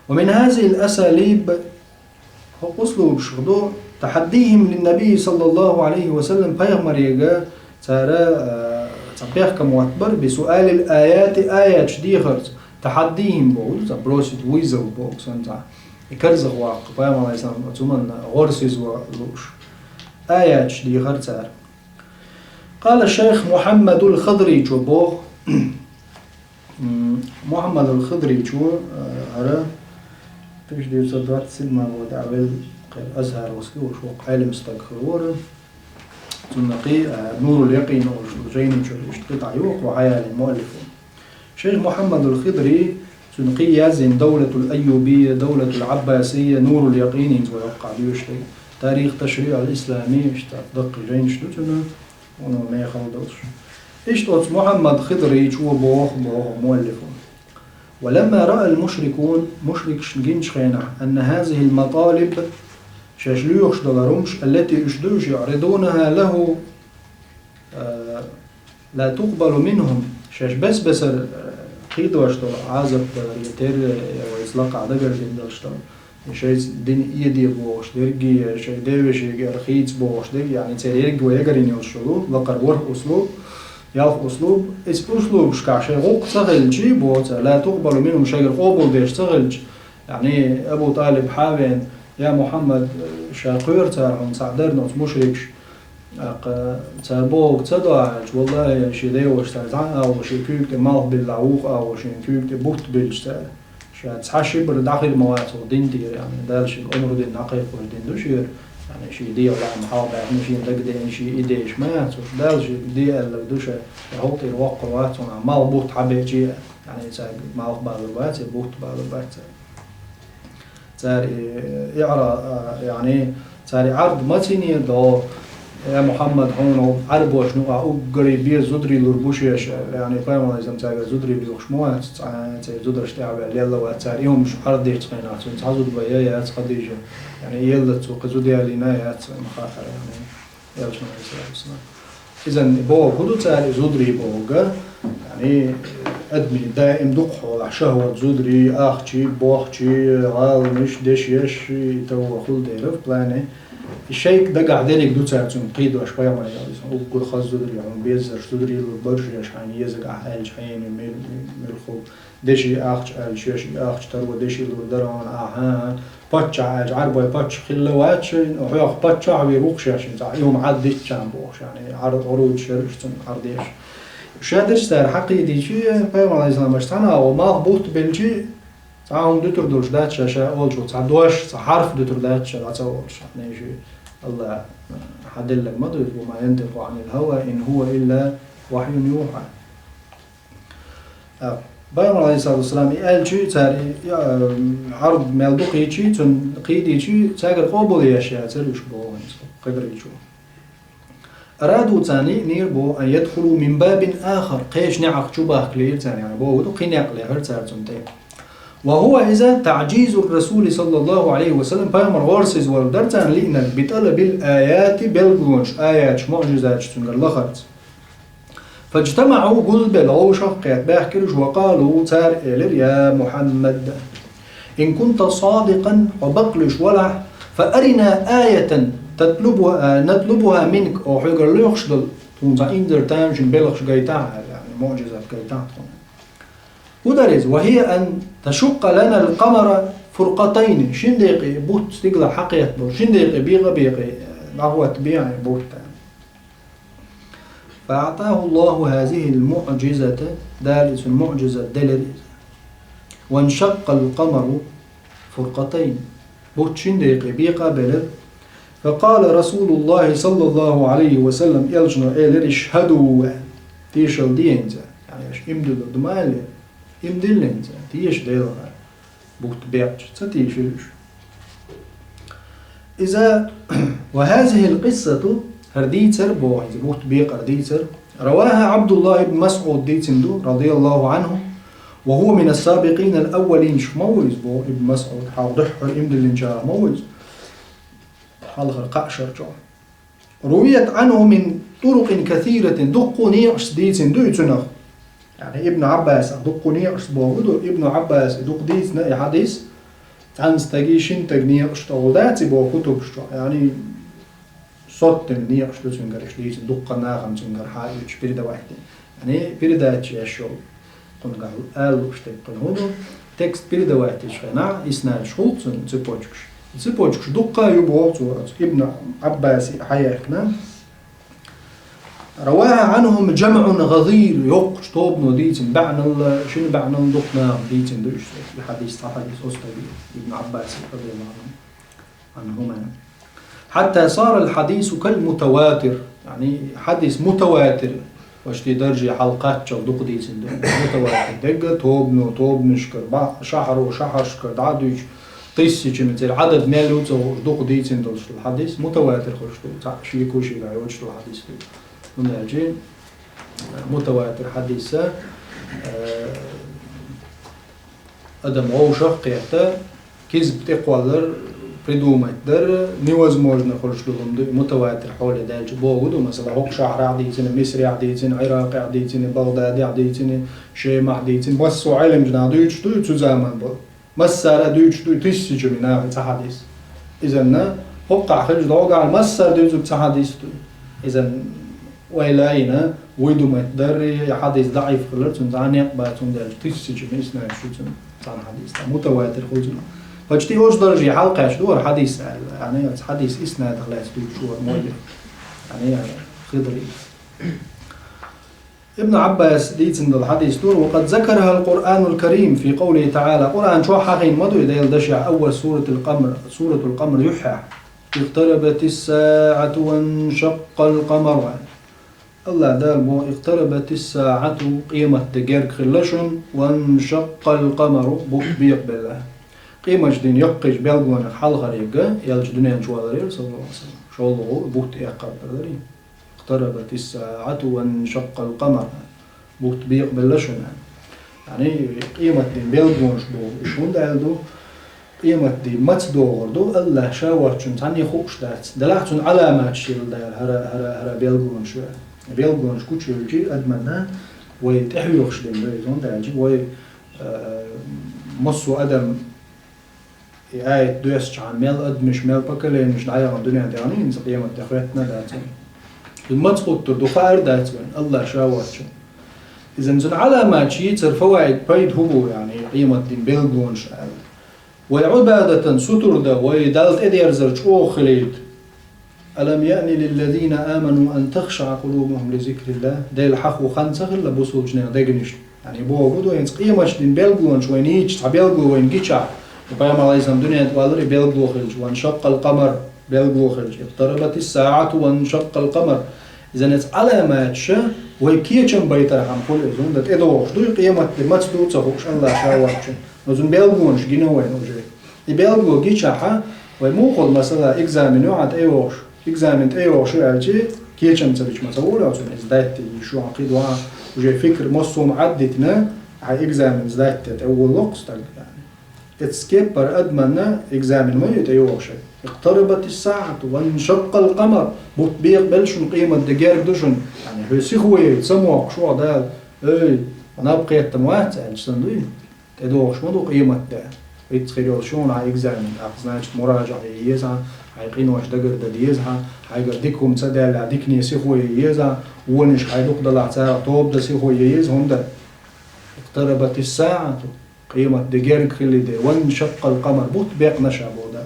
ومن هذه الأساليب, хӀокху услубашах ду, تحديهم للنبي صلى الله عليه وسلم, пайхамарега цара, а, цхьа бехкам хӀоттабар, بسؤال الآيات, аяташ дехарца, تحديهم боху, цхьа бросить вызов боху, сан цхьа и карзах ваккха, пайхамар алейхиссалам оцу хӀуманна гӀорасиз ван лууш. Аяташ дехар цара. قال الشيخ محمد الخضري чу боху. М, Мухаммад ал-Хидри чу, э, хӀара тысяча девятьсот двадцать седьмого года вел кхин Азхьар васкивуш воккха Ӏелам стаг хир вара. Цунна кхин, э, Нурул Якъин олуш жайна чуьра иштта кхин дӀайоху, хьаяьллина муаллифо. Шейх Мухаммад ал-Хидри, цуьнан кхин язйина Давлатул Айюбия, Давлатул Аббасия, Нурул Якъин, хӀинца вай хӀокху дӀадоьшуш дерг. Тарих Ташриъ ал-Ислами, иштта даккхий жайнаш ду цуьнан, вуно мехала долуш. Иштта оцу Мухаммад Хидричо боху, боху муаллифо. ولما رأى المشركون, мушрикаш гинчу хенахь, أن هذه المطالب, шаьш лоьхуш долу хӀумаш, التي уьш ду уьш, يعرضونها له, э, لا تقبل منهم, шаьш бес-бесара, э, кхийдош долу Ӏазап, э, я терра, я вайца лакхахь дагардина долуш долу. И шайца дин эде бохуш дерг, я шайн девешега яра хийца бохуш дерг, яъни церан ерг вай ягарйина йолуш йолу, лакхара ворхӀ услуб, ялх услуб, иза услубашкахь шайн гӀуллакх ца хилча, боху цара, لا تقبل منهم, шайгара къобалдеш ца хилча, яъни Абу ТӀалиб хьавеана, я Мухьаммад, э, ша кхоьру цара хьуна цхьаъ дарна оцу мушрикаш, ТӀаккха цара бохург ца до аьлча, валлахӀи, шен деваша цара зӀе агӀо шен куьйга тӀе малх биллахь, вукху агӀо шен куьйга тӀе бутт биллича цара. Ша цхьа ши бер дӀахир ма вац хӀокху дин тӀера, яъни Дала шега омра дина дӀакхайкхош дин ду шера, яъни шен дегӀан лаам хьалабаьхна, шена дагадеана шен и деш ма яц уьш. Дала шега де аьлларг ду ша, ша хӀокху тӀера воккхур вац хьуна, малх бутт хьабечи, яъни цаьрга малх балар бац, я бутт балар бац цаьрга. Цара и, иӀра-, а, яъни, цара и Ӏард ма цийне до, я Мухьаммад, хьуна Ӏарбошна юкъахь уггаре беза зударий лур бу шаьш, яъни, пайхамар алейхиссалам цаьрга зударий лоьхуш ма вац, цхьа а церан зударшна тӀаьхьаваьлла лелла вац цара, и хӀумаш Ӏард дечу хенахь, цуьнан цхьа зуда бан я яц Хадижа, яъни, елла цо кхин зуда ялийна яц, ма хаьара, яъни. Элчано, алейхиссалату вассалам. Иза бохург хӀун ду цара, и зударий бохург? Яъни, адамийн даим дукха хьолахь шахӀват, зударий, ахчий, бохчий, гӀаланаш, дешеш, и товва хуьлу дера в плане. И шайга дагахь дерриг ду цара цунна кхийдош, пайхамар аьлла, иза уггар хаза зударий, хьуна беззарш зударий лур бара шаьш, хьайна езарг ахь аьлча, хьенан мел-, мел хуьлу. Деши ахча аьлча, шаьш и ахча таро, деши лур дара хьуна, ахьа, паччахь аьлча, Ӏарбой паччахь хилла вац шайна, хьох паччахь вийр ву-кх шаьш, цхьа и хӀума Ӏад дитчан бохуш, яъни, Ӏар-, Ӏуруйдаш яра уьш цунна Ӏардеш. Ша дерш цара хьакхийдийчи, пайхамар алейхиссалам аша цхьана а ву, малх бутт белчи, цхьа хӀума дуьтур долуш дац ша, ша олучу цхьа дош, цхьа хьарф дуьтур дац ша, дӀа ца олуш, яъни, ши Аллах хьаделлаг ма ду, وما ينطق عن الهوى إن هو إلا وحي يوحى. А, пайхамар, алейхиссалату вассалам, и аьлчи, цара и, и, а, Ӏарб мел ду кхийчи, цунна кхийдийчи, цаьргара къобал еш яцара уьш боху хӀинца, кхидара чу. أرادوا царна йиънера боху, أن يدخلوا من باب آخر, кхечу неӀарх чу бахкалийра царна, яъни боху ду, кхин некъ лехара цара цунна тӀе. وهو иза تعجيز الرسول صلى الله عليه وسلم, пайхамар гӀорасиз вар дара царна лиънарг, بطلب الآيات, белгалонаш, аяташ, муӀжизаташ цуьнгара лахарца. فاجتمعوا, гулбелла, гӀовшах кхетта баьхкира уьш, وقالوا, цара элира: يا محمد، إن كنت صادقا, хьо бакълуьйш валахь, فأرنا آية تطلبها، نطلبها منك, оха хьоьгара лоьхуш долу, тхуна цхьа инзар тамашийна белхаш гайтахьа, яъни муӀжизат гайтахьа тхуна. ХӀун дара иза? وهي أن تشق لنا القمر فرقتين, шин декъе бутт стигалахь хьакхетта болу, шин декъе бекъа а бекъе, дӀахӀоттабе хьайн бутт. فأعطاه الله هذه المعجزة, Дала иза муӀжизат делира иза. وانشق القمر فرقتين, бутт шин декъе бекъа а белира. فقال رسول الله صلى الله عليه وسلم, элчано элира: اشهدوا, тешалла де хӀинца, яъни, аша иман диллар ду ма аьлла, иман дилла хӀинца, теша Делахь. Бутт бекъча, ца тийшира уьш. Иза, وهذه القصة, ХӀара дийцар боху, иза бутт бекъар дийцар. رواها عبد الله بن مسعود, дийцина ду, رضي الله عنه, وهو من السابقين الأولين, ма ву иза боху, Ибн МасӀуд, хьалха дуьххьара иман диллинчарах ма ву иза. Хьалхара кхаа шарчохь. رويت عنه من طرق كثيرة, дуккха некъашца дийцина ду и цунах. Яъни Ибн Ӏаббасах дуккха некъашца боху ду, Ибн Ӏаббаса дукха дийцина и хьадис, цхьана стаге шина стага некъаш тӀехула дац и боху кутубаш чохь. Яъни соттина некъаш ду цуьнгара иштта дийцина, дуккха нахана цуьнгара хьаоьцуш передавать дина. Яъни передача еш йолу, кхуьнгахь ала лууш дерг кхуьнан хӀун ду, текст передавать дечу хенахь, иснадаш хуьлу цуьнан, цепочкаш. И цепочкаш дуккха а ю боху цо, оцу Ибн Ӏаббаса хьаяьхкина. رواها عنهم جمع غزير, йоккхачу тобано дийцина, баьӀнал, шина баьӀнал дукха нахана дийцина ду уьш, и хьадис, цхьа хьадис, оцу стаге, Ибн Ӏаббаса, رضي الله عنه. عنهما. حتى صار الحديث كالمتواتر. Яъни хьадис мутаватир, почти дарже хьалакхаччалц дукха дийцина ду. Мутаватир дерг а тобано, тобанашкара, бӀе шахьаро, шахьаршкара дӀа а дуьйцуш, тысячами, церан Ӏадад мел ю ца хууш, дукха дийцина долуш долу хьадис мутаватир хуьлуш ду. Цхьаъ шеко шегахь йоцуш долу хьадис ду. ХӀунда аьлча мутаватир хьадиса, э, адам вовшах а кхетта, кизб тӀекхоллар, придумать дар невозможно хуьлуш долу хӀума ду, и мутаватир хьоле даьлча боху ду, масала, хӀокху шахьарахь дийцина, Мисрехь дийцина, Ӏиракъехь дийцина, Багъдадехь дийцина, Шемахь дийцина, массо а Ӏеламнаха дуьйцуш ду и цу заман болу. Массара а дуьйцуш ду и тысячами наха цхьа хьадис. Изанна, хӀокхахь хилча догӀу аьлла, массара а дуьйцург цхьа хьадис ду. Изан ойла а йина, выдумать дарий, я хьадис даӀиф хилар, цунна цхьа а некъ бац, хӀунда аьлча тысячами иснадаш ю цуьнан цхьана хьадиса. Мутаватир хуьлу цуьнан. Почти оцу дарже хьалакхаьчна ду хӀара хьадис аьлла. Яъни оцу хьадис иснадах лаьцна дуьйцуш вара муаллиф. Яъни Хидри. Ибн Ӏаббаса дийцина долу хьадис ду, وقد ذكرها القرآن الكريم في قوله تعالى, Къуръан чохь хьахийна ма ду и Делан дашехь, أول سورة القمر, Суратул Къамар юьххьехь. اقتربت الساعة وانشق القمر. АллахӀ Дала боху, اقتربت الساعة, къемат де герга хилла шуна, وانشق القمر, бутт бекъабелла. Къематдийнан яккхийчу белгалонех хьалхарниг, элча дуьнен чу валарера, саллаллаху алейхи ва саллям, шолгӀа бутт эккхар дар дарий. اقتربت الساعة وانشق القمر. Бутт бекъабелла шуна. Яъни, къематдийнан белгалонаш боху, уьш хӀунда аьлла ду? Къематдийнан маца догӀур ду, АллахӀ ша воцчунна цхьанне хууш дац. Делахь цунна Ӏаламаташ елла дара, хӀара, хӀара, хӀара белгалонаш ю. Белгалонаш гучуйовлчи адамна вай тӀехьоьхуш дина ду иза, хӀунда аьлча вай, э, массо а адам И аят доьссичхьана мел адамаш, мел поколенеш дӀаяхана дуьнен тӀехь, хӀинца къемат де хӀоьттина а дац вайн. Цуьнан маца хӀуттур ду хаар дац вайн, АллахӀ ша воцчунна. Иза цуьнан Ӏаламаташ йийцар фаваид, пайда хӀун бу, яъни, къематдийнан белгалонаш аьлла. Вай Ӏибадатан сутур дан, вай Далла тӀедерзар чӀогӀа хилийта. ألم يأن للذين آمنوا أن تخشع قلوبهم لذكر الله. Дела хьахо хан ца хилла бусулбанех дегнаш. Яъни боху ду, хӀинца къематдийнан белгалонаш вайна йийцча, цхьа белгало вайна гичахь, пайхамар алейхиссалам дуьнен тӀе валаре белгало хилча, وانشق القمر, белгало хилча, اقتربت الساعة وانشق القمر. Иза нец Ӏаламаташ вай кечам байтархьама хуьлу иза, хӀунда тӀедогӀуш ду и къемат де маца ду ца хууш АллахӀ ша воцчунна. Но цуьнан белгалонаш гина вайна уже. И белгало гичахьа, вай муха хуьлу, масала, экзамен ю хьан тӀейогӀуш. Экзамен тӀейогӀуш ю аьлчи, кечам ца бича ма ца волу оцунна, иза дайтта йиш ю хьан кхидӀа, уже фикр массо а Ӏаддитина, хьайн экзамен сдать де тӀе воллакх стаг. Эцу кеппара адаманна экзамен ма ю тӀейогӀуш. اقتربت الساعة وانشق القمر. Бутт бекъабелла шуна, къемат де герга ду шуна. Яъни хьо сихо яйта ца мохкуш ву Дала. Эй, наб кхеттам вац аьлча санна дуй? ТӀедогӀуш ма ду къемат де. Виц хир йолуш ю хьан экзамен, тӀаккха, значит, муражаӀа е еза хьан, хьайн къинош дагардан деза хьан, хьайгара дика хӀума ца даьллехь, дикане сихо е еза хьан, вонаш хьайн дукха далахь, царах тоба дан сихо е еза, хӀунда اقتربت الساعة, къемат де герга хилли де, وانشق القمر, бутт бекъна ша боху Дала.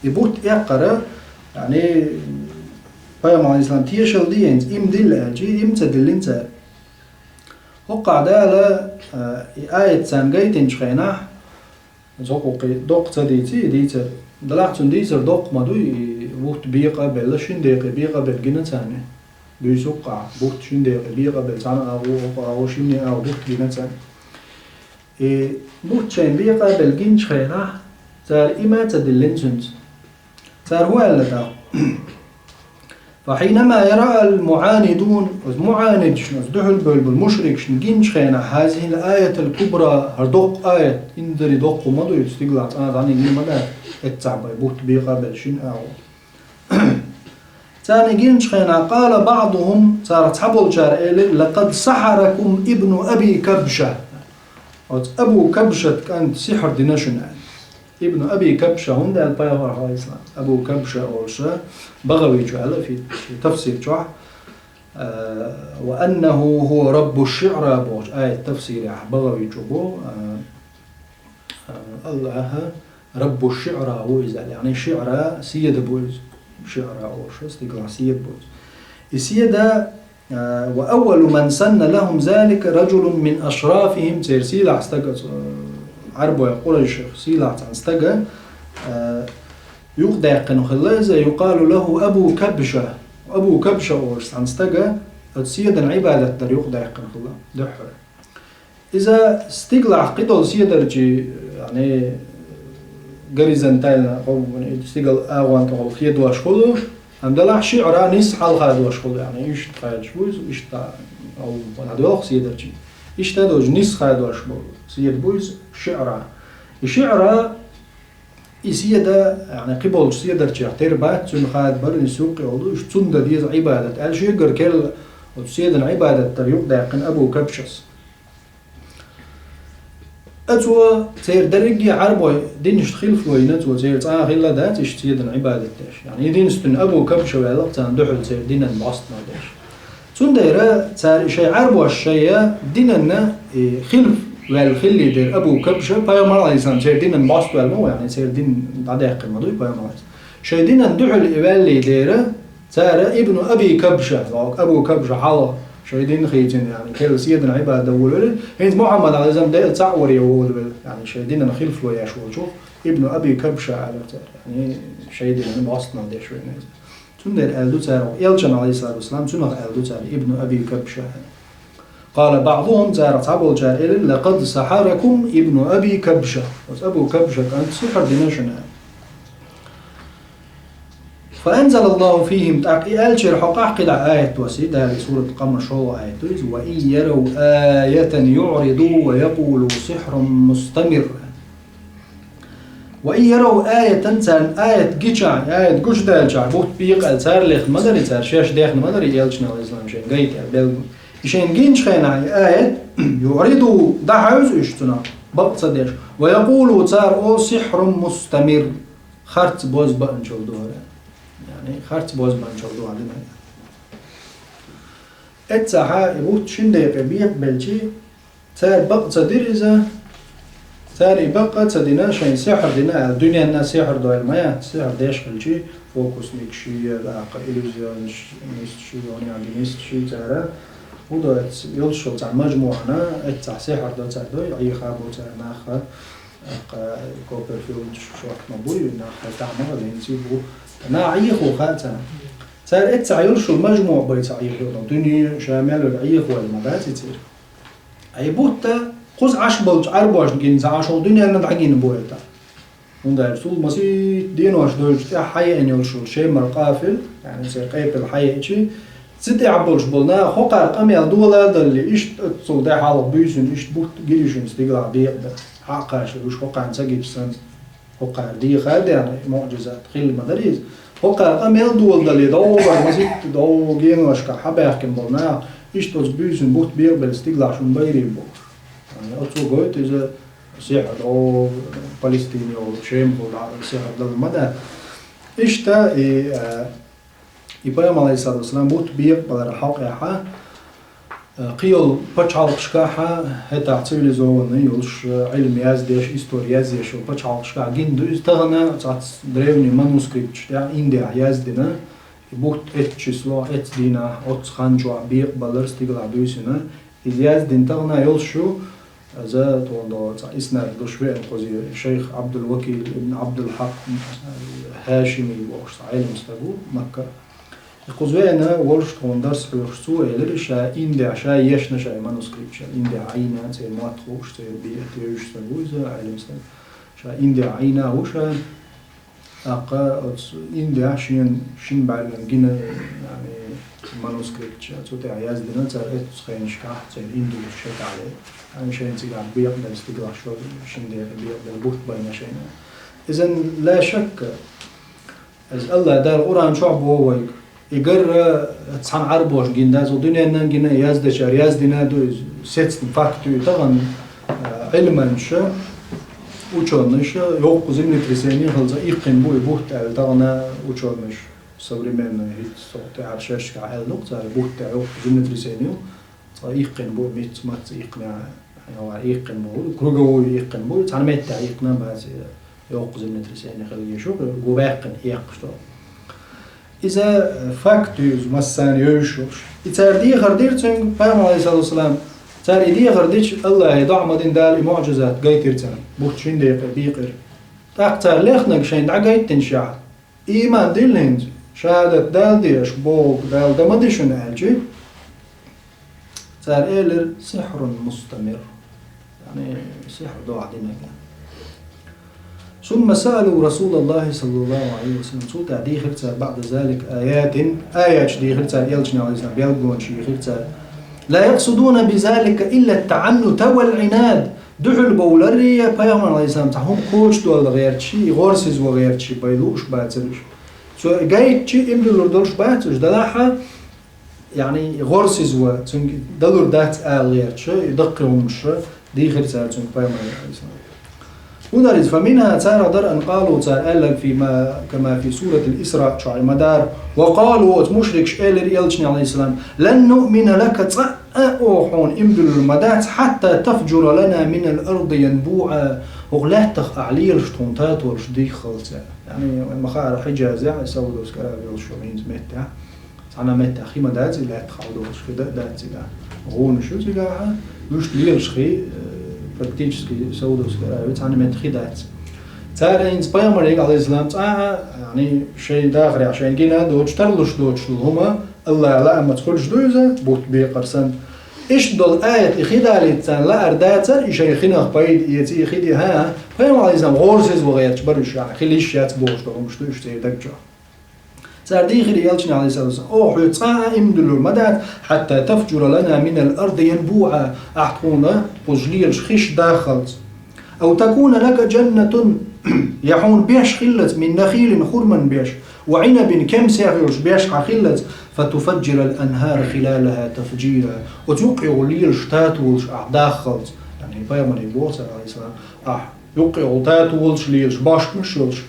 И бутт эккхара, яъни, пайхамар алейхиссалам тешал дийца, иман дилла аьлчи, иман ца диллина цара. ХӀокхахь Дала, а, и аят царна гайтинчу хенахь, иза хӀокху кхин доккха ца дийци, и дийцар. Делахь цуьнан дийцар доккха ма дуй, и бутт бекъа а белла, шин декъе бекъа а белла гина царна. Буьйса хӀокхахь, бутт шин декъе бекъа а белла, цхьана агӀо, хӀокху агӀо, шинне агӀо бутт гина царна. И бутт шайна бекъа а белла гинчу хенахь, цара иман ца диллина цуьнца. Цара хӀун аьлла тӀаккха? فحينما يرى المعاندون, оцу муӀанидашна, оцу дуьхьал бевлла болу мушрикашна гинчу хенахь, هذه الآية الكبرى, хӀара доккха аят, инзаре доккха ма ду иза, стигалахь цкъа а дӀанигна ма дац, эццахь бай бутт бекъа а белла шина агӀо. Царна гинчу хенахь, قال بعضهم, царах цхьаболчара элира: لقد سحركم ابن أبي كبشة. Оцу Абу Кабшат кӀанта сихьр дина шуна аьлла. Ибн Аби Кабша хӀунда аьлла пайхамар, хьалайслам? Абу Кабша олуша, БагӀави чу аьлла, фи, фи тафсир чохь, а, وأنه هو رب الشعرى бохучу аят тафсирехь БагӀави чу бу, а, а, Аллаха Раббу шиъра ву иза аьлла, яъни шиъра седа бу иза. Шиъра олуша, стигалахь седа бу иза. И седа, а, وأول من سن لهم ذلك رجل من أشرافهم, церан сийлахь стага, а, Ӏарбойх, къурайшех сийлахь цхьана стага, а, юкъадаьккхина хилла иза, يقال له أبو كبشة. Абу Кабша олуш цхьана стага оцу седана Ӏибадат дар юкъадаьккхина хилла дуьххьара. Иза стигалахь кхидолу седарчий, яъни, горизонтально, хӀокху стигала агӀонна тӀехула хедош хуьлу, амма делахь шиъра нисса хьалахадош хуьлу, яъни, иштта хадош бу иза, иштта, хӀокху, хьадоьлху седарчий. Иштта а долуш, нисса хадош болу седа бу иза шиъра. И шиъра, и седа, яъни, кхиболчу седарчех тера бац, цуьнан хадабар, и суьркъе олу, уьш цунна дан деза Ӏибадат аьлла, шегара керла оцу седана Ӏибадат дар юкъадаьккхина Абу Кабшас. Ацо церан дерриге а Ӏарбой динашна хилфо йина, цо церан цкъа а хилла дац иштта седана Ӏибадат деш. Яъни единственный Абу Кабша ваьлла царна дуьхьал церан динан бӀостамал деш. Цундела цара шайн Ӏарбош шайн динан и хилф ваьлла хилли дера Абу Кабша, пайхамар, Ӏалайхиссалам, церан динан бӀост ваьлла ма ву, яъни церан дин дӀадаьккхина ма дуй пайхамар, Ӏалайхиссалам. Шайн динан дуьхьал и ваьлли дера, цара Ибну Аби Кабша, Абу Кабша хьалха шайн дин хийцина, яъни, керла седана Ӏибадат дан волавелира, хӀинца Мухьаммад, Ӏалайхиссалам, Дела цхьаъ варе волавелира, яъни, шайн динан хилфо еш волчух, Ибну Аби Кабша аьлла цара, яъни, шайн динан бӀостамал деш вайна иза. Цундела аьлла ду цара, Элчанна, Ӏалайхиссалату вассалам, цунах аьлла ду цара, Ибну Аби Кабша аьлла. قال بعضهم, царах цхьаболчара элира: لقد سحركم ابن أبي كبشة. Оцу Абу Кабша кӀанта сихьр дина шуна аьлла. فأنزل الله فيهم, тӀаккха и аьллачуьра хьокъехь кхидӀа аят доссий, Дала, сурат Къамар, шолгӀа аят ду иза: وإن يروا آية يعرضوا ويقولوا سحر مستمر. وإن يروا آية, царна аят гичахь, аят гучудаьлчахь, бутт бекъа аьлла, цара лехна ма дарий, цара шаьш дехна ма дарий, Элчанна, Ӏалайхиссалам, шайна гайта аьлла, белла. И шайна гинчу хенахь и аят, يعرضوا, дӀахьаьвза уьш цунах, бакъ ца деш. ويقولوا, цара олу: سحر مستمر, харц боз баанчалла ду хӀара. Яъни, харц боз баанчалла ду хӀара дина. Эццахьа и бутт шина декъе бекъабелча, цара бакъ ца дира иза, цара и бакъ а ца дина, шайна сихьр дина аьлла, дуьненна сихьр дойла ма яц, сихьр деш хилча, фокусникаш, тӀаккха иллюзионисташ, йоне, альпинисташ цара, хӀун ду, эццахь йолуш йолу цхьа мажмуӀана, эццахь сихьр до цара, дой, Ӏеха бо цара нах, тӀаккха Копперфилд шорт ма буй, нах хьайна тахана гӀо, венций бу. Нах Ӏехо хаьа царна. Цара эццахь йолуш йолу мажмуӀа бай ца Ӏехо, но дуьне ша мел верг Ӏехо ваьлла ма дац и церан. Ай бутт кхуза Ӏаш болчу Ӏарбошна гина ца Ӏаш, хӀокху дуьненна дӀагина бу и тӀаккха. ХӀунда аьлча цул масийтта денош дойлучу тӀаьхьа хьаеана йолуш йолу Шемар къафила, яъни церан къепила хьаеача, цу тӀехь болуш болу нах хӀокхара къамел дола а далале, иштта оццул де хьалха буьйсина, иштта бутт гиришина стигалахь бекъабелла. Хьакхаша уьш хӀокхарна ца гича санна. ХӀокхара дехар а деана, муӀжизат хилла ма дара иза. ХӀокхара къамел дола далале, догӀур масийтта, догӀу геношкахь хьабаьхкина болу нах, иштта оцу буьйсина бутт бекъабелла стигалахь шуна байрий бохуш. Оцо гойту иза сихьр, о, Палестине олу, Шемахула дӀа сихьр дала ма дац. Иштта и, а, и пайхамар, Ӏалайхиссалату вассалам, бутт бекъабаларан хьокъехьа, а, кхин йолу пачхьалкхашкахьа, хӀетахь цивилизованный йолуш, а, Ӏилма яздеш, истори язъеш йолу пачхьалкхашкахь гина ду иза, тахана цхьацца древний манускрипташ тӀехь Индехь яздина, и бутт эццу число, эццу дийнахь, оццу хан чохь бекъабалар стигалахь буьйсина, иза яздина тахана йолуш ю, иза тхуна до цхьа иснад луш веана кхузе, шайх Ӏабдулвакил ибн Ӏабдулхьакъ Хьашими бохуш цхьа Ӏелам стаг ву Макка. И кхуза веана волуш тхуна дарс хьоьхуш цо элира, ша Индехь, ша ешна шайн манускрипт, ша Индехь Ӏийна, церан мотт хууш, церан биъат евзаш стаг ву иза, Ӏелам стаг. Ша Индехь Ӏийна ву ша. ТӀаккха оцу Индехь шен, шина бӀаьргана гина, яъни, манускрипташ, цу тӀехь яздина цара эццу хенашкахь, церан индус шайн тӀехь. Яъни, шайна цигахь бекъабелла стигалахь шо, шина декъе бекъабелла бутт байна шайна. Иза ла шакка, иза АллахӀ Дала Къуръан чохь боху вайга. И гарра цхьана Ӏарбоша гина дац, дуьненна гина, яздечара яздина ду иза, сецна факт ю и тахана, а, Ӏилманчаша, учёныйша, йоккха землетрясение хилла цкъа иккхина бу и бутт аьлла, тахана учёныйша современный хӀинца со тӀаьхьара шерашкахь аьлла ду-кх цара, бутт тӀехь йоккха землетрясение ю, цкъа иккхина бу, миц-мац иккхина, хьайна иккхина бу, круговую иккхина бу, цхьана меттехь иккхина бац, йоккха землетрясение хила езаш ю, гу баьккхина эккхаш долу. Иза факт ю, иза массарна евзаш волуш. И цара дехар дира цуьнга, Пайхамар, алейхиссалату вассалам, цара и дехар дича, АллахӀе доӀа ма дина, Дала и муӀжизат гайтира царна, бутт шина декъе бийкъира. ТӀаккха цара лехнарг шайна дӀагайтинчехь, ийман дилла хӀинца, шахӀадат Дала де аша бохург Дала дан ма ди шуна аьлча, цара элира: «Сихьрун мустамир». Яъни, сихьр дохьа динарг. ثم سألوا رسول الله صلى الله عليه وسلم. Цул тӀаьхьа дийхира цара بعد ذلك آيات, аяташ дийхира цара элчане, алейхиссалам, белгалонаш йийхира цара. لا يقصدون بذلك إلا التعنت والعناد. Дуьхьал бовларий, Пайхамар, алейхиссалам, цхьа хӀума кхочушдолла гӀерташ, и гӀорсиза ван гӀерташ, бай лууш бацара уьш. Цо гайтча, имдуллур долуш бац уьш, делахь а, яъни, гӀорсиза ван, цуьнга далур дац ала гӀерташ, и даккхий хӀуманаш дийхира цара цуьнга, Пайхамаре, алейхиссалам. ХӀун дара иза? فمنها, царах дара, أن قالوا, цара аьлларг, فيما، كما في سورة الإسراء чохь и ма дара. وقالوا, оцу мушрикаша элира элчане, алейхиссалам: «لن نؤمن لك», цкъа а оха хьуна имдуллур ма дац, «حتى تفجر لنا من الأرض ينبوعا», хӀокху лаьттах ахь лелаш тхуна татолаш дийххалц. Яъни, вайн ма хаара, Хьиджазехь, Саудовская Аравия йолуш йолу хӀинца меттехь, цхьана меттехь хи ма дац, и лаьтта хьалдолуш хи дан а дац цигахь. ГӀонаш ю цигахь, вуьшта лелаш хи, э, практически Саудовская Аравия цхьана меттехь хи дац. Цара хӀинца Пайхамаре, алейхиссалам, цкъа а, яъни, шайн дахарехь шайна гина а доцуш, тарлуш доцуш долу хӀума, АллахӀан лаамца хуьлуш ду иза, бутт бекъар санна. Иштта долу аят, и хи далийта царна лаар дацара, и шайн хинах пайда эца, и хи де, хӀа, Пайхамар, алейхиссалам, гӀорасиз ван гӀерташ бара уьш, хила йиш яц бохуш долу хӀумаш ду уьш церан даг чохь. Цара дийхира элчане, алейхиссалам: «Оха хьоьца цкъа а иман дуьллур ма дац, хьатта тафджура лана минал арди янбуӀа, ахь тхуна кхуза лелаш хиш даххалц. Ау такуна лака джаннатун, я хьуна беш хиллалц, мин нахилин, хурман беш, ва Ӏинабин, кемсех йолуш беш хьан хиллалц, фатуфаджирал анхара хилалаха тафджира». Оцу юккъехула лелаш татолаш ахь даххалц. Яъни пайхамаре боху цара, алейхиссалам, ахь юккъехула татолаш лелаш, бошмаш йолуш,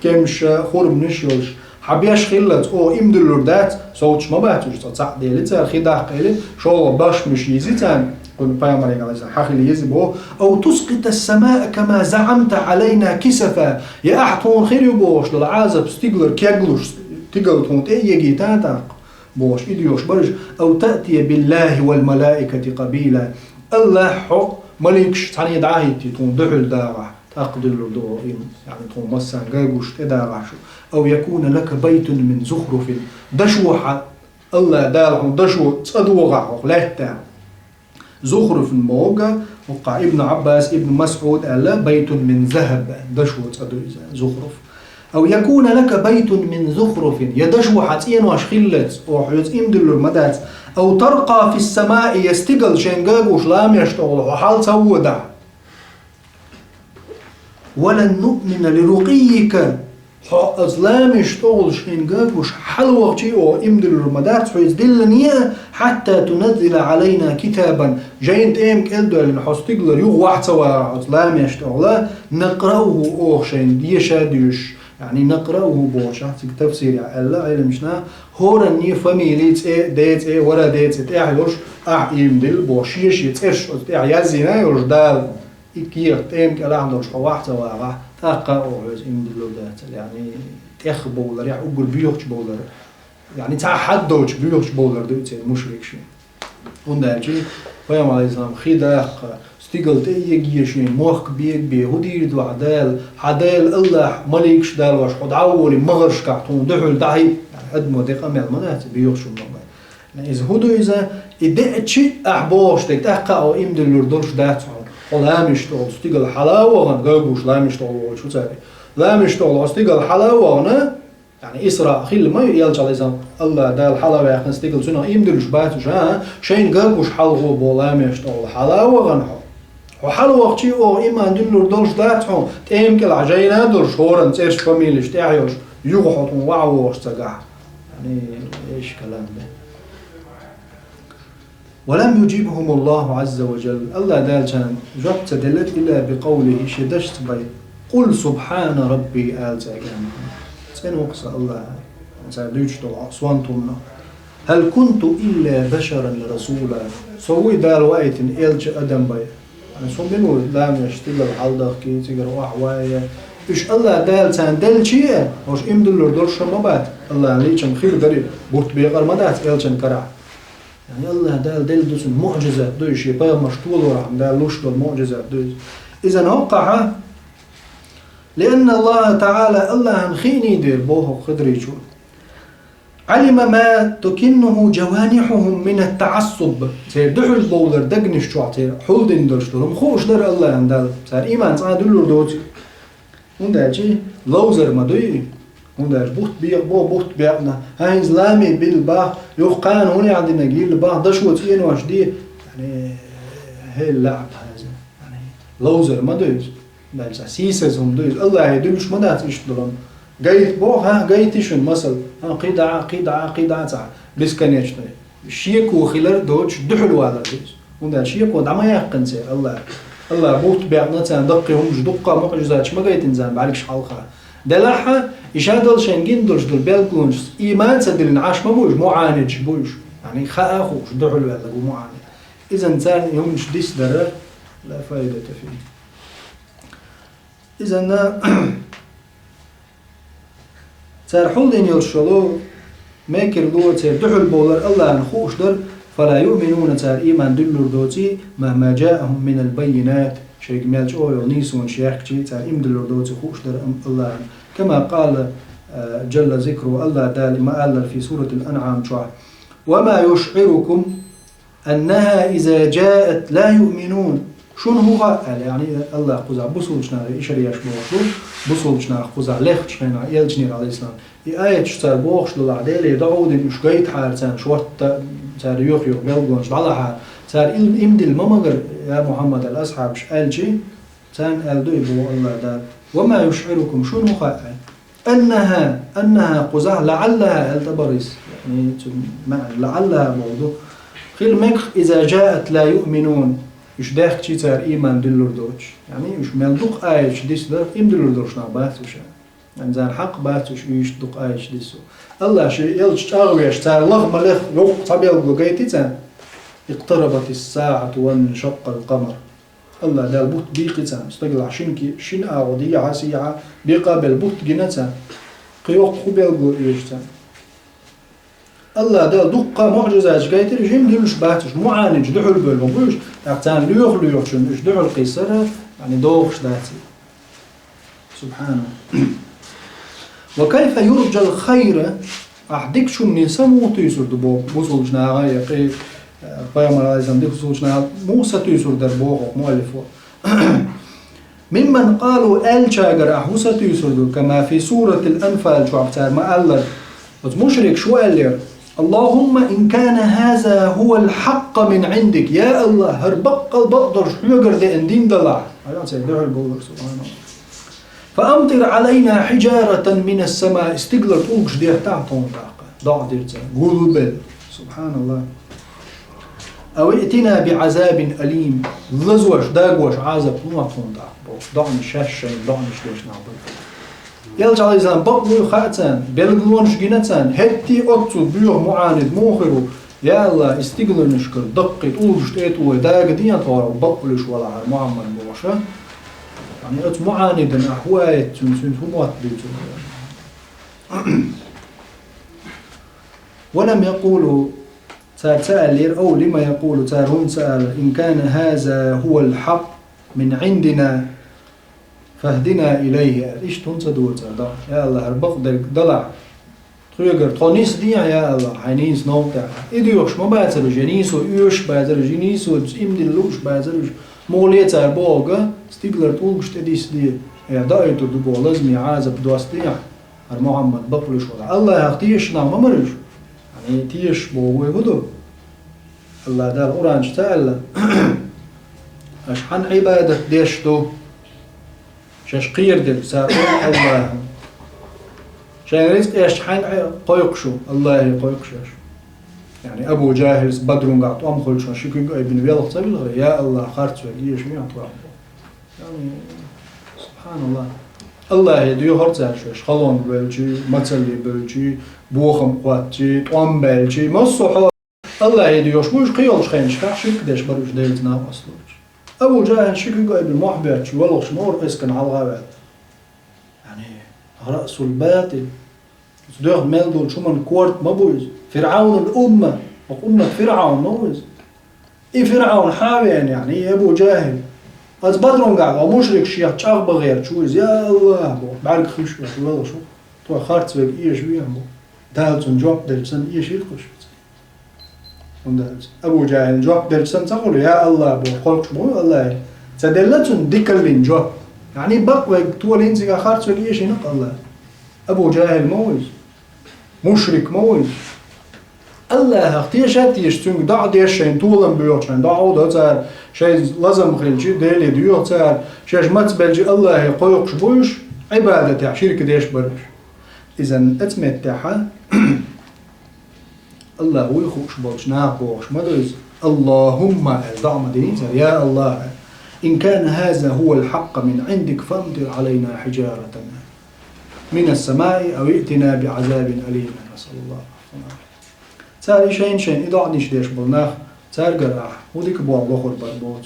кемсаш, хурманаш йолуш, хьан беш хиллалц, оха иман дуьллур дац, совцуш ма бац уьш, цкъа цхьаъ дели цара, хи даккха элира, шолгӀа бошмаш йизи царна, кхунна пайхамаре, алейхиссалам, хьан хила еза боху, ау тускъитас самаа кама заӀамта Ӏалайна кисафа, я ахь тхуна хир ю бохуш долу Ӏазап стигалара кеглуш, стигала тхуна тӀе а егийта тӀаккха, бохуш, и доьхуш бара уьш, ау таътия биллахи вал малаикати къабила, АллахӀ, хьо, маликаш цхьаьна дӀа а хӀиттий тхуна дуьхьал дагӀахь, тӀаккха дуьллур ду оха иман, яъни тхуна массарна гайгуш тӀедагӀахь шу. Ау якуна лака байтун мин зухруфин. Дашо хьан, АллахӀ Дала хьуна дашо цӀа догӀахь хӀокху лаьттахь. Зухруфин бохург, хӀокхахь Ибн Ӏаббас, Ибн МасӀуд аьлла, байтун мин захаб, дашо цӀа ду иза, зухруф. Ау якуна лака байтун мин зухруфин, я дашо хьан цӀенош хиллалц, оха хьоьца иман дуьллур ма дац. Ау таркъа фис самаи, я стигала шайна гайгуш ламеш тӀехула хьо хьала ца водахь. Ва лан нуъмина ли рукъиййика. Хьо оцу ламеш тӀехула шайна гайгуш хьалавахчий оха иман дуьллур ма дац, хьоьца диллина а, хьатта туназзила Ӏалайна китабан. Жайна тӀема кӀел а доьллина хьо стигалара юха вахь ца вагӀахь оцу ламеш тӀехула, накърауху оха шайна деша а доьшуш. Яъни накърауху бохучохь цига тафсирехь аьлла Ӏеламнаха, хӀораннан фамили, цӀе, ден цӀе, вара ден цӀе тӀехь йолуш, ахь иман дилла бохуш, шен-шен цӀераш оцу тӀехь язйина йолуш Дала. И кехат тӀема кӀелахь долуш хьо вахь ца вагӀахь, тӀаккха а оха хьоьца иман дуьллур дацара, яъни тӀех бовларехь, уггар боьхачу бовлар, яъни цхьа хьаддолчу боьхачу бовлар ду и церан мушрикашийн. ХӀунда аьлча пайхамар, алейхиссалам, хи даккха, стигала тӀе а егийша, мохк бегабе, хӀун дийр ду хьан Дала, хьан Дала АллахӀ, маликаш далош, хьо дӀа а волий, магӀаршкахь тхуна дуьхьал дӀахӀиъ, яъни адамо де къамел ма дац, боьхачун ма бай. Иза хӀун ду иза? И деъча ахь бохуш дерг, тӀаккха а оха иман дуьллур долуш дац хьуна. Хьо ламеш тӀехула стигала хьала а вахана, гайгуш ламеш тӀехула волчу цаьрга. Ламеш тӀехула хьо стигал хьала а вахана, яъни Исраъ хилла ма ю, элча Ӏалайхи салам, Аллах Дала хьала а ваьккхина стигал, цунах ийман диллуш бац уж, а? Шайна гаггуш хьалхо бо ламеш тӀехула хьала а вахана хьо. Хьо хьала вахча а оха ийман диллур долуш дац хьуна, тӀема кӀелахь жайна а долуш, хӀоранна цӀераш, фамилеш тӀехь а йолуш, юха хьо тхуна ваӀа вогӀуш ца гахь. Яъни, эш калам бе. ولم يجبهم الله عز وجل. Аллах Дала царна жоп ца делира, إلا بقوله, шен дашца бен: قل سبحان ربي, ала цаьрга. ЦӀена ву-кх сан Аллах, цара дуьйцуш долу сонта хӀуманах. هل كنت إلا بشرا رسولا. Со вуй Дала ваийтина элча адам бен. Со мила ву ламеш стигал хьалдахкий, цигара охьавайя? Уьш Аллах Дала царна делча а, хӀорш ийман диллур долуш ма бац. Аллахьан лийчам хир дарий, бутт бекъар ма дац элчан карахь. Яъни Аллах Дала делла ду цунна муӀжизат ду, шен пайхамарш толорахьама Дала луш долу муӀжизат ду иза. Иза хӀоккхахьа, لأن الله تعالى, Аллахьан хиъний дера, боху Хидрийчо, علم ما تكنه جوانحهم من التعصب. Церан дуьхьал бовлар дагнаш чохь церан хьулдина долуш долу хӀума хууш дара Аллахьан Дала. Цара ийман цкъа а дуьллур доций. ХӀунда аьлча ловзар ма дуй. ХӀунда аьлча бутт бекъа бо, бутт бекъна. Хьан хӀинца лами билла бах, юха кхана хӀунда яхь динарг йилла бах, дашо цӀенош де. Яъни, хӀела лаьа хьаза. Яъни, ловзар ма дуй иза. Дальше сийсаза хӀума ду иза. Аллахье дуьллуш ма дац иштта долу. Гайта боху, хьан гайта шуна масал? Хьан кхидӀа, кхидӀа, кхидӀа ца. Бесконечный. Шеко хилар доцуш дуьхьал валар ду иза. ХӀунда аьлча шеко дӀа ма яьккхина церан Аллах. Аллах бутт бекъна царна даккхий хӀумаш, дуккха муӀжизаташ ма гайтина царна бӀаьргаш хьалха. Делахьа, и шадолу шайн гина долуш долу белгалонаш, ийман ца диллина Ӏаш ма бу уьш, муӀанидаш бу уьш. Яъни хаа хууш, дуьхьал ваьлларг ву муӀанид. Изан царна и хӀумаш дисдара, لا فائدة فيه. Изанна цара хьулдина йолуш йолу мекарло, церан дуьхьал бовлар Аллахьан хууш дара, فلا يؤمنون, цара ийман дуьллур доций, مهما جاءهم من البينات, шайга мел чӀогӀа йолу нийсонаш яьхкичий, цара ийман дуьллур доций хууш дара Аллахьан. كما قال, а, جل ذكره, Аллах Дала ма-аллара في سورة الأنعام чохь: وما يشعركم أنها إذا جاءت لا يؤمنون. Шуна хӀун хаьа аьлла, яъни Аллах кхузахь бусулбачу нахе ишар еш бохуш ду, бусулбачу наха кхузахь лехначу хенахь элчанера, Ӏалайхиссалам. И аяташ цара бохуш долахь, Деле дӀахьулдина уьш гайтахьара царна шортта, цара юьхь-юьхь белгалонаш дӀалахьара. Цара ил-, ийман дилла ма магара, я Мухьаммад, аьлла асхьабаш аьлчи, царна аьлла ду и боху Аллах Дала: وما يشعركم, шуна хӀун хаьа аьлла? أنها, أنها кхузахь, لعلها аьлла ТӀабарис. Яъни, цу маьӀна لعلها боху ду. Хила мегах, إذا جاءت لا يؤمنون. Уьш даьхкичий цара ийман дуьллур доцуш. Яъни, уьш мел дукха аяташ дисдара, ийман дуьллур долуш нах бац уьш. Яъни, царна хьакъ бац уьш, уьш дукха аяташ диссо. Аллах шен элча чӀагӀвеш, цара лаха ма леха, йоккха цхьа белгало гайтий царна: اقتربت الساعة وانشق القمر. Аллах Дала бутт бийкъи царна. Стагалахь шина ки-, шина агӀо дехьа-сехьа бекъа а белла бутт гина царна. Кхин йоккха хӀун белгало эши царна? Аллах Дала дуккха муӀжизаташ гайтира, жин дуьллуш бац уьш, муӀанидаш дуьхьал бевлла ма бу уьш, тӀаккха царна лоьху-лоьхучунна уьш дуьхьал кхиссара, яъни догӀуш дац. سبحانه. وكيف يرجى الخير, ахь дикачунна са муха туьйсур ду боху бусулбачу наха, я кхин, э, пайхамар Ӏалайхиссалам дика бусулбачу наха муха са туьйсур дара боху муаллифо. ممن قالوا, аьллачагара ахь хӀун са туьйсур ду, كما في سورة الأنفال чохь цара ма-аллара. Оцу мушрикаш хӀун аьллера: اللهم إن كان هذا هو الحق من عندك, я Аллах, хӀара баккъал бакъдолуш хьоьгара деана дин далахь. Ай, церан дуьхьал бовлар, субханаллах. فأمطر علينا حجارة من السماء, стигалара тӀулгаш деттахьа тхуна тӀаккха. ДоӀа дира цара. Гулбелла. Субханаллах. أو ائتنا بعذاب أليم. Лазош, дагош Ӏазап хӀун ма тхуна тӀаккха боху. ДоӀанаш шаьш шайна, доӀанаш деш нах бара. Элча Ӏалайхиссалам бакъ вуй хаьа царна, белгалонаш гина царна, хӀетте оццул боьха муӀанид муха хир ву, я Аллах, и стигаланашкара даккхий тӀулгаш тӀе а тӀулой дага ден тхо бакъ луьйш валахьара Мухьаммад бохуша. Яъни оцу муӀанидана ахь хӀун аьлла, цуьнца хӀун мотт буьйцур? ولم يقولوا, цара ца аьллера, أو لم يقولوا, цара хӀунда ца аьлла, إن كان هذا هو الحق من عندنا فاهدنا إليه, аьлла. Иштта хӀунда ца дора цара доӀа? Я Аллах, хӀара бакъдерг далахь. Тхоьгара тхо нисдехьа, я Аллах, хьайн нийса новкъа тӀехь. И доьхуш ма бацара уьш, я нийсо оьшуш бацара уьш, я нийсо ийман дилла лууш бацара уьш. Муха ле цара бохург, стигалара тӀулгаш тӀе дисде. Э, даийтур ду боху лазаме Ӏазап достехь, хӀара Мухьаммад бакълуьйш волу. Аллахьах тешаш нах ма мара уьш. Яъни тешаш боху вай хӀун ду? Аллахь Дала Къуръан чу ца аьлла: «Аша хьан Ӏибадат деш ду? Шаьш кхерадерг цара Аллахьан. Шайн рицкъ эшча хьан Ӏе-, кхойкхуш шу? Аллахье кхойкхуш аша». Яъни Абу ЖахӀилс Бадрун гӀахь тӀом хуьлучу хенахь ши куьг айбина велха ца вилхира: «Я Аллахь, харц верг эшавехьа тхох». Яъни, субханаллахь. Аллахье доьхура цара шаьш, халонга бевлчи, мацалле бевлчи, бохам кхоьттичи, тӀом баьлчи, массо а хьо-, Аллахье доьхуш бу уьш кхийолчу хенашкахь, ширк деш бара уьш Делаца накъост луучу. Абу ЖахӀил ши куьг айбина мохь боьттуш, воьлхуш ма вара эскарна хьалха а ваьлла. Яъни, раъсул батӀил. Оцу дуьхьа мел долчу хӀуманан корта ма бу иза. ФирӀавнул умма, хӀокху уммат ФирӀавн ма ву иза. И ФирӀавн хьан а веана, яъни, и Абу ЖахӀил. Оцу Бадрунгахь ван мушрик шех чӀагӀ бан гӀерташ ву иза: «Я Аллахь», – боху, бӀаьрг хуьйшуш воьлхуш ву. Тхох харц верг эшавехьа боху. Дала цунна жоп делча санна, эшийра кхуьш. ХӀунда аьлча Абу ЖахӀилна жоп делча санна ца хуьлу: «Я Аллахь», – боху, кхойкхуш ма ву Аллахье. Ца делла цунна дикаллин жоп. Яъни бакъ верг толийна цигахь, харц верг эшийна-кх Аллахье. Абу ЖахӀил ма ву иза. Мушрик ма ву иза. Аллахьах теша а тешаш, цуьнга доӀа деш, шайна толам боьхучу хенахь, доӀа до цара, шайн лазам хилча, Деле доьху цара, шаьш мацбелча Аллахье кхойкхуш бу уьш, Ӏибадатехь ширк деш бара уьш. Иза оцу меттехь Аллахь вуй хууш болчу наха бохуш ма ду иза: «Аллахумма», – аьлла, доӀа ма дийна цара: «Я Аллахь, ин кана хаза хӀувал хьакъкъа мин Ӏиндик, фамтир Ӏалайна хьижаратан минас самаи ау иътина би Ӏазабин алим». Насаллаллаху. Цара и шайна-шайна и доӀанаш деш болу нах, цаьргара ахь хӀун дика болу лохур бара боху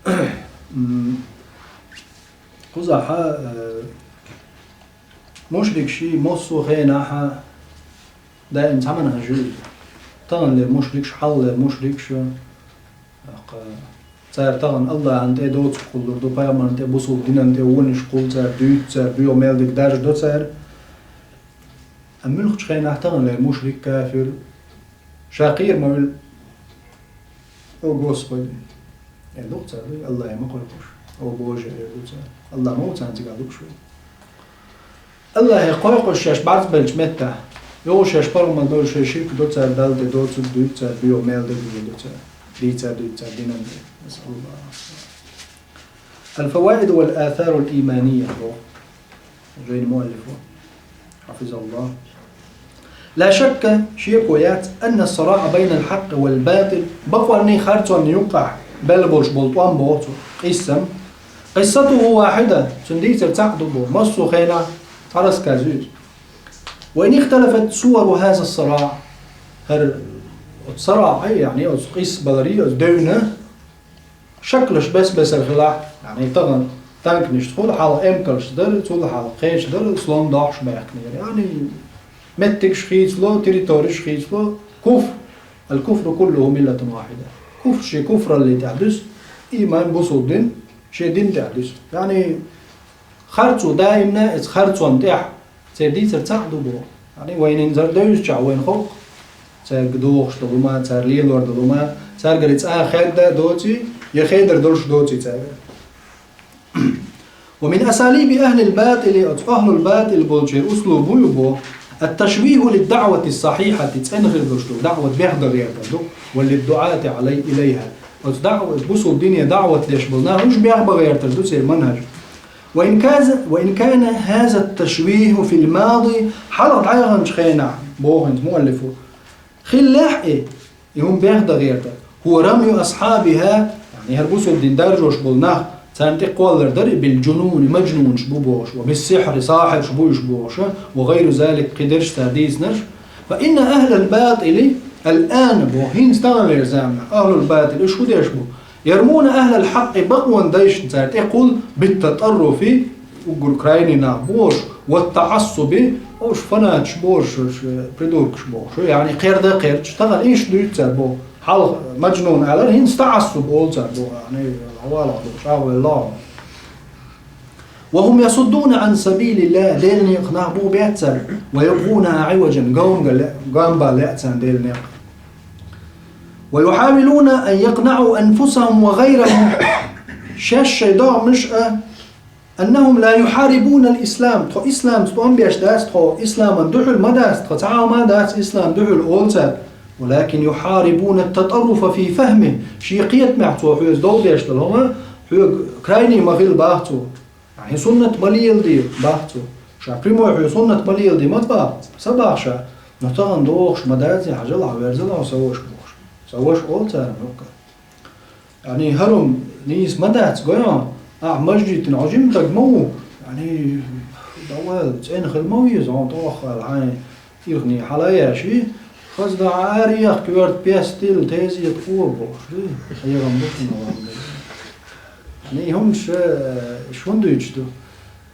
цо. М, кхузахь, э, мушрикаш массо а хенахь даим цхьа манхьаж ю иза. Таханлера мушрикаш, хьалхалера мушрикаш, тӀаккха цара тахана Аллахьан тӀе доцург кхуллур ду, пайхамарна тӀе, бусулба динан тӀе вонаш кхуллу цара, дуьйцу цара, боьха мел дерг даржадо цара. Амма муьлххачу хенахь таханлера мушрик, кафир, ша кхера ма вуьллу: «О Господи», – эр ду-кх цара, Аллахье ма кхойкхуш, «О Боже», – эр ду цара. Аллахь ма ву царна цигахь лууш верг. Аллахье кхойкхуш шаьш бӀарзбеллачу меттехь, йо шаьш паргӀат ма дойла, шайн ширк до цара, Далла тӀе доцург дуьйцу цара, боьха мел дерг дийр ду цара, дийцар дуьйцу цара динан тӀе. Насаллаллаху. Аль-Фаваид валь-Асаруль-Имания боху жайна муаллифо, хьафизаллахь. Ла шакка, шеко яц, анна ас-сараъа байналь хьакъкъи валь батил, бакъонний харцонний юккъехь белла болуш болу тӀом боху цо, къиссам. Къиссатуху вахьида, цуьнан дийцар цхьаъ ду боху, массо а хенахь цхьа рассказ ю иза. Ва ин ихталафат сувару хаза ас-сараъ, хӀара оцу сараъ, яъни оцу къиссабаларий, оцу девнан шаклаш бес-бесара хилахь, яъни тахана танканаш, цул хьалха эмкалш дара, цул хьалха кхечу дара, слон дохьуш баьхкинера. Яъни меттигаш хийцало, территориш хийцало, куфр, аль-куфру куллуху миллатун вахьида. Куфр шен куфралле тӀехь дуьсу, иман, бусулба дин шен дин тӀехь дуьсу. Яъни харцо даимна, иза харцонна тӀехь, церан дийцар цхьаъ ду боху. Яъни вайна инзар девзачохь вайна ховкху, цаьрга дохуш долу ма, цара лелор долу ма, цаьргара цкъа а хадда а доций, я хедар долуш доций цаьргара. Ва мин асалиби ахлил батили, оцу ахлул батил болчеран услуб ю боху, ат-ташвиху лид-даъвати ас-сахьихьати, цӀена хир долуш долу даъват бехдан гӀертар ду, ва лид-дуъати Ӏалай-, илайхьа. Оцу даъват, бусулба дине даъват деш болу нах, уьш бехдан гӀертар ду церан манхьаж. Ва ин каза-, ва ин кана хаза ат-ташвиху фил мади, хьалха дӀаяханчу хенахь, боху хӀинца муаллифо, хиллехь и, и хӀума бехдан гӀертар, хӀува рамю асхьабиха, яъни хӀара бусулба дин даржош болу нах, царна тӀе кхоллар дара и, бил-жунуни, мажнунаш бу бохуш, ва бис-сихьри, сахьирш бу уьш бохуш, ва гайру залик, кхидерш цара дийцинарш. Фа инна ахлал батили аль-ана, боху, хӀинца таханлера заманахь ахлул батил, уьш хӀун деш бу? Ярмуна ахлал хьакъкъи, бакъонан дайшна цара тӀе кхуллу, бит-татӀарруфи, уггар крайний нах бохуш, ват-таӀассуби, уьш фанаташ бохуш, уьш придуркаш бохуш, яъни кхерда а кхерча, тахана иштта дуьйцу цара боху, хьалха мажнун аьллера, хӀинца таӀассуб олу цара боху, яъни, хьавалахь боху, чӀагӀвелла. Ва хӀум ясуддуна Ӏан сабилиллахь, Делан некъах нах бухабеттара, ва ябгӀунаха Ӏиважан, гом бан ле-, гом бан лаьа царна Делан некъ. Ва юхьавилуна ан якънаӀу анфусахӀум ва гӀайрахӀум. Шаьш шайн догӀмаш а, أنهم لا يحاربون الإسلام, тхо исламца тӀом беш дац, тхо исламан духьал ма дац, тхо цхьа а ма дац ислам духьал олу цара. ولكن يحاربون التطرف في فهمه, шен кхетамехь цо хьоьца дов деш долу хӀума, хьоьга крайний ма хила бах цо. Хьайн суннат ма леладе бах цо. Ша прямой хьоьга суннат ма леладе ма бах, ца бах ша. Но тахана дохуш ма дац, хьажал хьо, верзал хьо, сан ваша бохуш. Сан ваша олу цара мукка. Яъни хӀара хӀума нийса ма дац, гой хьуна, ахь масжидана хьо жима стаг ма ву. Яъни, давай, цӀена хила ма веза хьуна, тӀоххал хьайн ирхне хьала а еш, хаза дахьа ара яхка, коьрта пестил, тезет къо бохуш, хьехам бу шуна ван. Яъни, хӀумаш, э, шун дуьйцуш ду.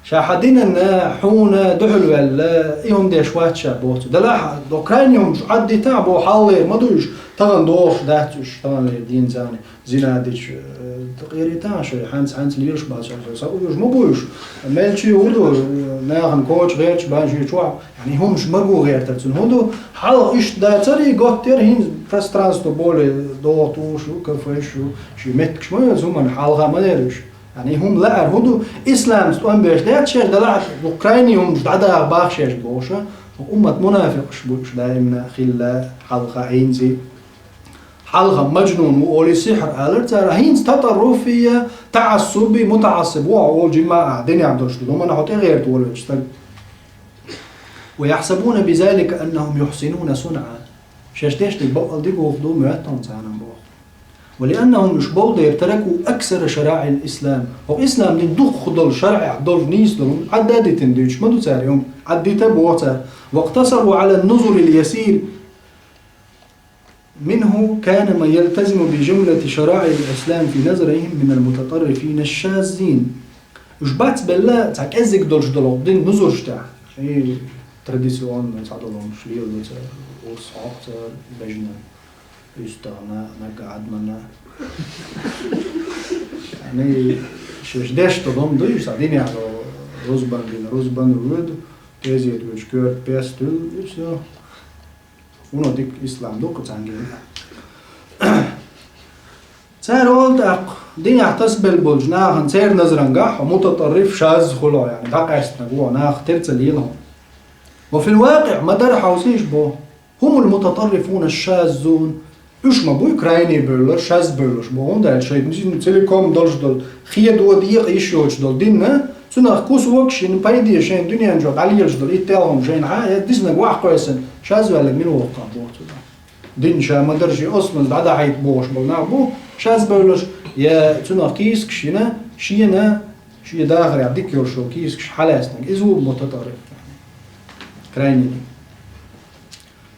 Ша хьан динан, хьуна дуьхьал ваьлла, и хӀума деш вац ша боху цо. Делахь, до крайний хӀумаш Ӏаддита а боху, хьалхалера ма ду уьш, тахана дохуш дац уьш, таханлера дийна царна зина дича, э, къерийта а шайн, хьаьнца-хьаьнца лелаш бац уьш, сан уьш ма бу уьш. Мелчи хӀун ду, нахана коча гӀерташ бан шен чохь, яъни хӀумаш ма гу гӀертар цунна. ХӀун ду, хьалха иштта дацара, и готтера хӀинца пространство более догӀу туш ю, кафеш ю, шен меттигаш ма йоцу хӀуманна хьалха ма дера уьш. Яъни хӀума лаар хӀун ду, исламца тӀом беш дац шаьш, делахь а, ду крайний хӀумаш дӀадаха бах шаьш бохуш, уммат мунафикъаш бу уьш даимна хилла, хьалха хӀинца. Хьалха маджнун ву олий, сихьр алара цара, хӀинца татарруфия, таӀассуби, мутаӀассиб ву хьо олу жимма а, динехь долуш ду, хӀуманна хьо тӀегӀерта волавелча стаг. ويحسبون بذلك أنهم يحسنون صنعا. Шаьш дешниг бакъал дика вуха ду моьтту хьуна царна боху. ولأنهم, уьш болу дера, تركوا أكثر شرائع الإسلام. ХӀокху ислам дин дуккха долу шарӀехь долу нийса долу Ӏадда а дитина дуьйцуш ма ду цара и хӀума, Ӏаддита а боху цара. واقتصروا على النذر اليسير منه كان ما يلتزم بجملة شرائع الإسلام في نظرهم من المتطرفين الشاذين. Уьш бац белла цхьа кӀеззиг долуш долу дин нузурш тӀехь. И традиционно цхьа долу хӀумаш леладо цара, урс хьокху цара, бежна. УьстагӀна, наггахь адамна. Яъни, шаьш деш долу хӀума дуй, сан динехь рузбан бина, рузбан воьду, тезет воьду, коьрта пес туьллу, и всё. Вуно дика ислам ду кху цхьаьнгге. Цара олу тӀаккха, динехь тасабелла болчу нахана церан назарангахь хьо мутатарриф, шаз хуьлу хьо, яъни дӀакъаьстинарг ву хьо, нах тера ца лела хьуна. وفي الواقع, ма-дарра хьовсийша боху. هم المتطرفون الشاذون. Уьш ма буй крайний бевлларш, шаз бевлларш боху, хӀунда аьлча шайна иза целиком долуш долу, хедо декъа йиш йоцуш долу дин а, цунах кусок шина пайде шайн дуьнен чохь дӀалелаш долу, и телхам шайна хьан, я диснарг ваха кхоьссина, шаз ваьлларг мила воккху боху цунах. Дин ша ма-дарра шен асланца дӀадахьийта бохуш болу нах бу, шаз бевлларш, я цунах кийсакаш йина, шена, шен дахарехь дика йолуш йолу кийсакаш хьалаьцнарг. Иза ву мутатарриф. Крайний.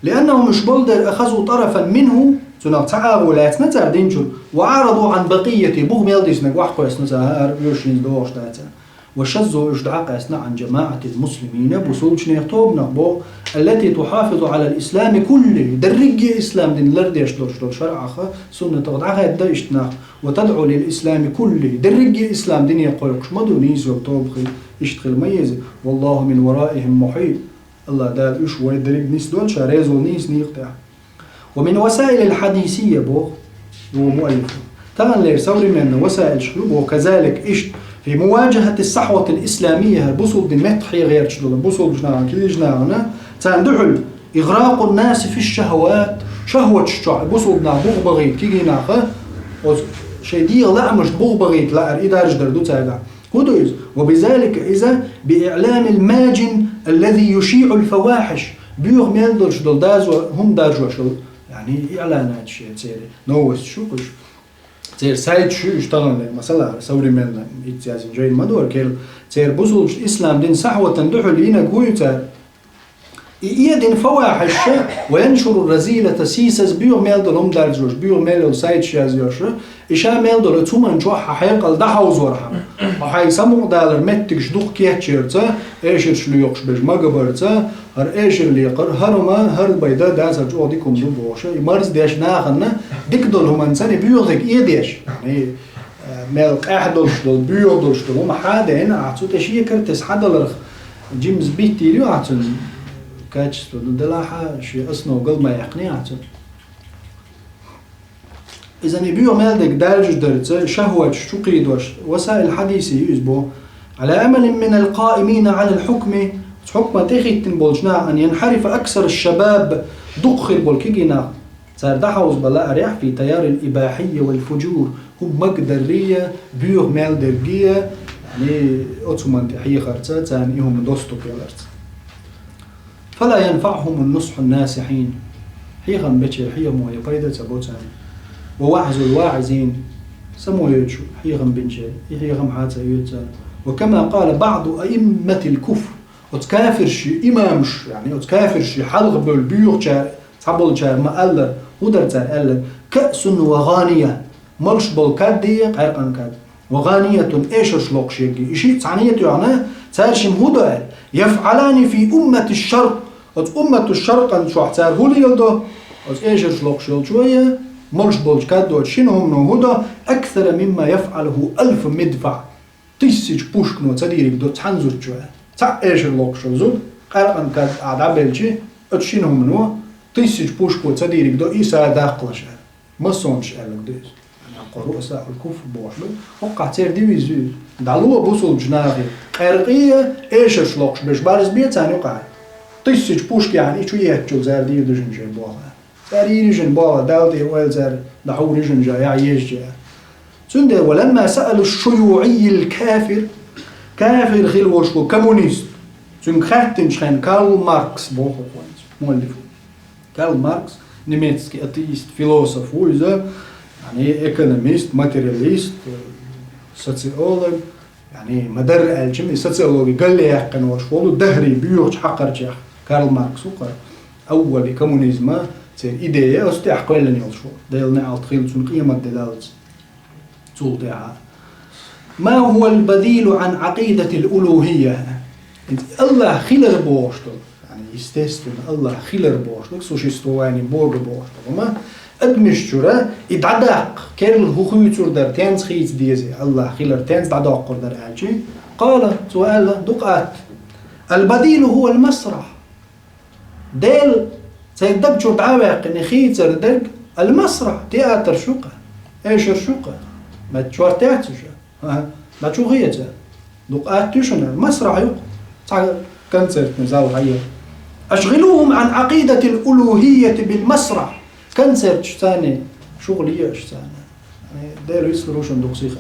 لأنهم, уьш болу дера, أخذوا طرفا منه, цунах цхьа агӀо лаьцна цара дин чуьра, وأعرضوا عن بقيته, буха мел диснарг ваха кхоьссина цара, хӀара оьшуш хӀинца догӀуш дацара. وشذوا, уьш дӀакъаьстина عن جماعة المسلمين, бусулбачу нехан тобанах боху, التي تحافظ على الإسلام كله, дерриге ислам дин лардеш долуш долу шарӀах, суннатах дӀахаьдда иштта нах, وتدعو للإسلام كله, дерриге ислам дине кхойкхуш ма ду нийса йолу тоба хила, иштта хила ма еза, والله من ورائهم محيط. АллахӀ Дала уьш вай дерриг нисдойла Ша реза волу нийса некъа тӀехь. ومن وسائل الحديثية, боху, боху муаллифа. Таханлера современный васаилаш ю, боху, كذلك, иштта, في مواجهة الصحوة الإسلامية, хӀара бусулба дин меттахъхье гӀерташ долу, бусулбачу нахана, кегийчу нахана, царна дуьхьал, إغراق الناس في الشهوات, шахӀваташ чохь бусулба нах бух бахийта, кегий нах, оцу шайн дегӀан лаамашна бух бахийта лаар, и даржадар ду цаьргахь. ХӀун ду иза? وبذلك, иза, بإعلام الماجن الذي يشيع الفواحش. Боьха мел долуш долу доза хӀума даржош долу, яъни, иъланаташ я церан, новосташ ю кхуш. Церан сайташ ю уьш таханлера, масала, современный, итт язйина жайна ма дора керла. Церан бусулбачу ислам дин сахьватан дуьхьал йинарг хӀун ю цара? И эдина фавахьиш, وينشر الرذيلة, сийсаза боьха мел долу хӀума даржош, боьха мел йолу сайташ язъеш, и ша мел долу цу хӀуманна чохь хьан хьекъал дӀахьовзорхьама, хьо хьайн самукъадалар меттигаш дукха кечъярца, эшарш лоькхуш берш магабарца, хӀара эшар лекхар, хӀара хӀума, хӀара байда дацар чӀогӀа дика хӀума ду бохуш, и марз деш нахана дика долу хӀуманна санна и боьхатиг эдеш. И, э, мел къаьхьа долуш долу, боьха долуш долу хӀума хьан а дена, ахь цу тӀе шекара тесна хьан даларх, жимма биттийла ю ахь цуьнан качество, ну, делахь а шен основа гал ма яьккхина ахь цуьнан. Иза и буьйха мел дерг даьллача дарца, шахӀваташ чукхийдош, وسائل الحديث ю иза боху. على أمل من القائمين على الحكم, хьукма тӀехӀиттина болчу наха, أن ينحرف أكثر الشباب, дукха хир болу кегий нах, цара дӀахьовзабан лаарехь, في تيار الإباحية والفجور, хӀума магадаррий, буьйха мел дергий, яъни оцу хӀуманна тӀе хьехарца, царна и хӀума доступ яларца. فلا ينفعهم النصح الناصحين. Хьехам бечеран хьехамо я пайда ца бо царна. ووعظ الواعظين. Самавойтуш хьехам бинчеран, и хьехам хьа ца оьцу царна. وكما قال بعض أئمة الكفر. Оцу кафирши имамаш, яъни оцу кафирши хьалха бевлла буьйхучара, цхьаболчара ма-аллара, хӀун дара цара аьлла: كأس وغانية. Малаш болу кад дийа, къаьркъан кад. وغانية, эшарш локхуш ерг. И шиъ цхьаьна а тоьхна, цара шимма хӀун до аьлла: يفعلان في أمة الشرق. Оцу уммату шаркъан чохь цара хӀун леладо? Оцу эшарш локхуш йолчо я, малаш болчу каддочу шина хӀумано хӀун до? أكثر مما يفعله ألف مدفع. Тиссачу пушкано ца дийриг до цхьана зудчо. Цхьаъ эшар локхуш йолу зуда, къаьркъан кад а дӀабелчи, оцу шина хӀумано тиссачу пушко ца дийриг до и сагӀа даккхалаш аьлла. Масонаш аьлларг ду иза. Кхо руъсаул куфр бохуш ду. ХӀокхахь церан девиз ю иза. ДӀало бусулбачу нахе, къаьркъе эшарш локхуш берш барзабе царна юкъахь. Тиссачу пушкехь и чу еттачул цара дийр ду шуна шайн боху. Цара йийр ю шуна боху, Далла тӀе ойла цара, дӀахьур ю шуна жа, яхь езача. Цундела, ولما سألوا الشيوعي الكافر, кафир хила волуш ву коммунист. Цуьнга хаьттинчу хенахь Карл Маркс боху хӀокхуьнца, муаллиф ву. Карл Маркс, немецкий атеист, философ ву иза, яъни экономист, материалист, социолог, яъни ма-дарра аьлча, и социологи галъяьккхина волуш волу, дехарий буьйхучу хьакхарчех Карл Маркс ву-кх. Аввали коммунизма церан идея оцу тӀехь кхоьллина йолуш ву. Делан неӀалт хила цунна къемат де даллалц. Цул тӀаьхьа. ما هو البديل عن عقيدة الألوهية؟ Аллах хилар бохуш долу, яъни, естественно, Аллах хилар бохуш долу, существование Бога бохуш долу. Амма адамаш чуьра и дӀадаккха, керла хӀун хуьйцур дара, тенца хийца деза, Аллах хилар тенца дӀадоккхур дара аьлчи, къала, цо аьлла, дукха атта: البديل هو المسرح. Дела церан даг чуьра дӀа а ваьккхина, хийцар дерг, المسرح, театр шу-кх, эшар шу-кх. Мет чорт яц уьш. ХӀа, дӀа чу хеца. Дукха атта ю шуна, масрах ю-кх. Цхьа концертный зал хьайо. أشغلوهم عن عقيدة الألوهية بالمسرح. Концерташ царна, шугӀал е аша царна. Дела вицлур ву шуна дукха сиха.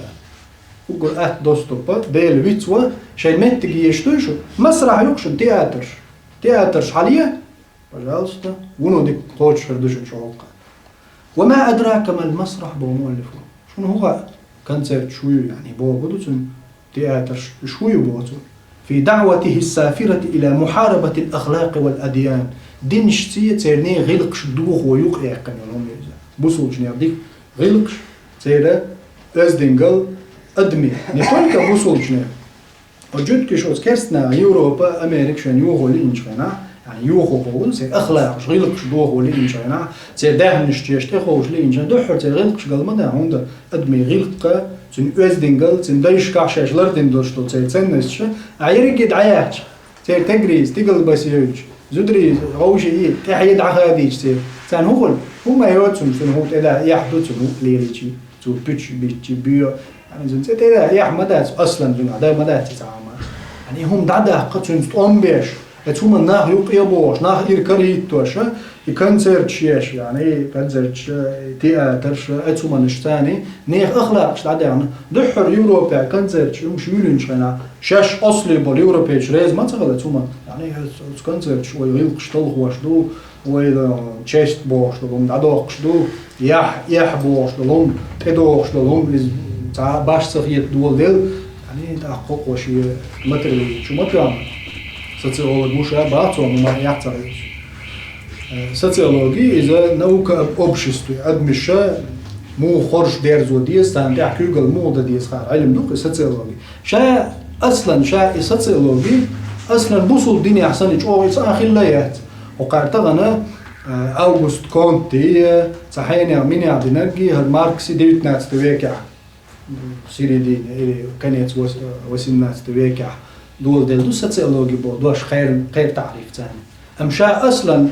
Уггар атта доступа, Дела вицво, шайн меттиг еш дуй шу? Масрах ю-кх шуна, театрш. Театрш хьале, пожалуйста, вуно дика кхочушхир ду шуна шу хӀокху. وما أدراك ما المسرح, боху муаллифо. Шуна хӀун хаьа, концерт шу ю, яъни, боху ду цуьнан, театрш шу ю боху цо. في دعوته السافرة إلى محاربة الأخلاق والأديان. Динашций церан гӀиллакхаш дохо юкъаяьккхина йолу хӀума ю иза. Бусулбачу нехан дика гӀиллакхаш, церан оьздангалла, адамийн, не только бусулбачу нехан. Оцу жуьгташа оцу керстанаха Европа, Америка шайна йохо лиъначу хенахь, яъни йохо боху, церан ахлакъаш, гӀиллакхаш дохо лиъначу хенахь, церан даьхнаш чеш тӀеховша лиъначу хенахь, дуьххьара церан гӀиллакхаш гал ма даьхьа, хӀунда адамийн гӀиллакх, цуьнан оьздангалла, цуьнан дайшкахь шаьш лардина долуш долу церан ценносташ, а ерриге дӀаяьхча, церан тегрий, стигалбас евзаш, зударий, вовшийн, тӀаьхье дӀахадийча церан. Царна хӀун хуьлу? ХӀумма йоцу цунна, цунна хӀун тӀе да, эхь ду цунна хӀун лелийча. Цо пуьчаш биттича, боьо. Яъни, цуьнан цӀе тӀе да, эхь ма дац, аслан цуьнан да ма дац и цхьа хӀума. Яъни, хӀума дӀадаккха, цуьнца тӀом беш, оцу хӀуманна нах юкъе а бохуш, нах ира карахӀиттош, и концерташ еш, яъни, концерташ, и театрш, оцу хӀуманаш царна, нехан ахлакъаш дӀадаьхна. Дуьххьара Европехь концерташ, уьш юьйлинчу хенахь, шаьш ослий болу европейцаш реза ма ца хилла оцу хӀуманна. Яъни, оцу концерташ вай гӀиллакхаш талхош ду, вай, э, честь бохуш долу хӀума дӀадоккхуш ду, яхь, эхь бохуш долу хӀума, тӀедогӀуш долу хӀума, иза цхьа баш ца хета доладелла, яъни, тӀаккха хӀокхо шен материале чу ма тоьхна. Социолог ву ша, бац, цо хӀума эхь ца хилча. Э, социологи, иза наука об обществе, адамаша муха хоржу дерзо деза, царна тӀехь куьйгалла муха дан деза хаар Ӏилма ду-кх и социологи. Ша, аслан, ша и социологи, аслан, бусулба динехь санна чӀогӀа и цхьа а хилла яц. ХӀокхара тахана, э, Август Конте, цхьа хьенех-минех динарг, хӀара Маркси девятнадцатый векехь, в середине или конец вос-, восемнадцатый векехь доладелла ду социологи боху дош, кхер-, кхеран таӀриф царна. Амма ша аслан,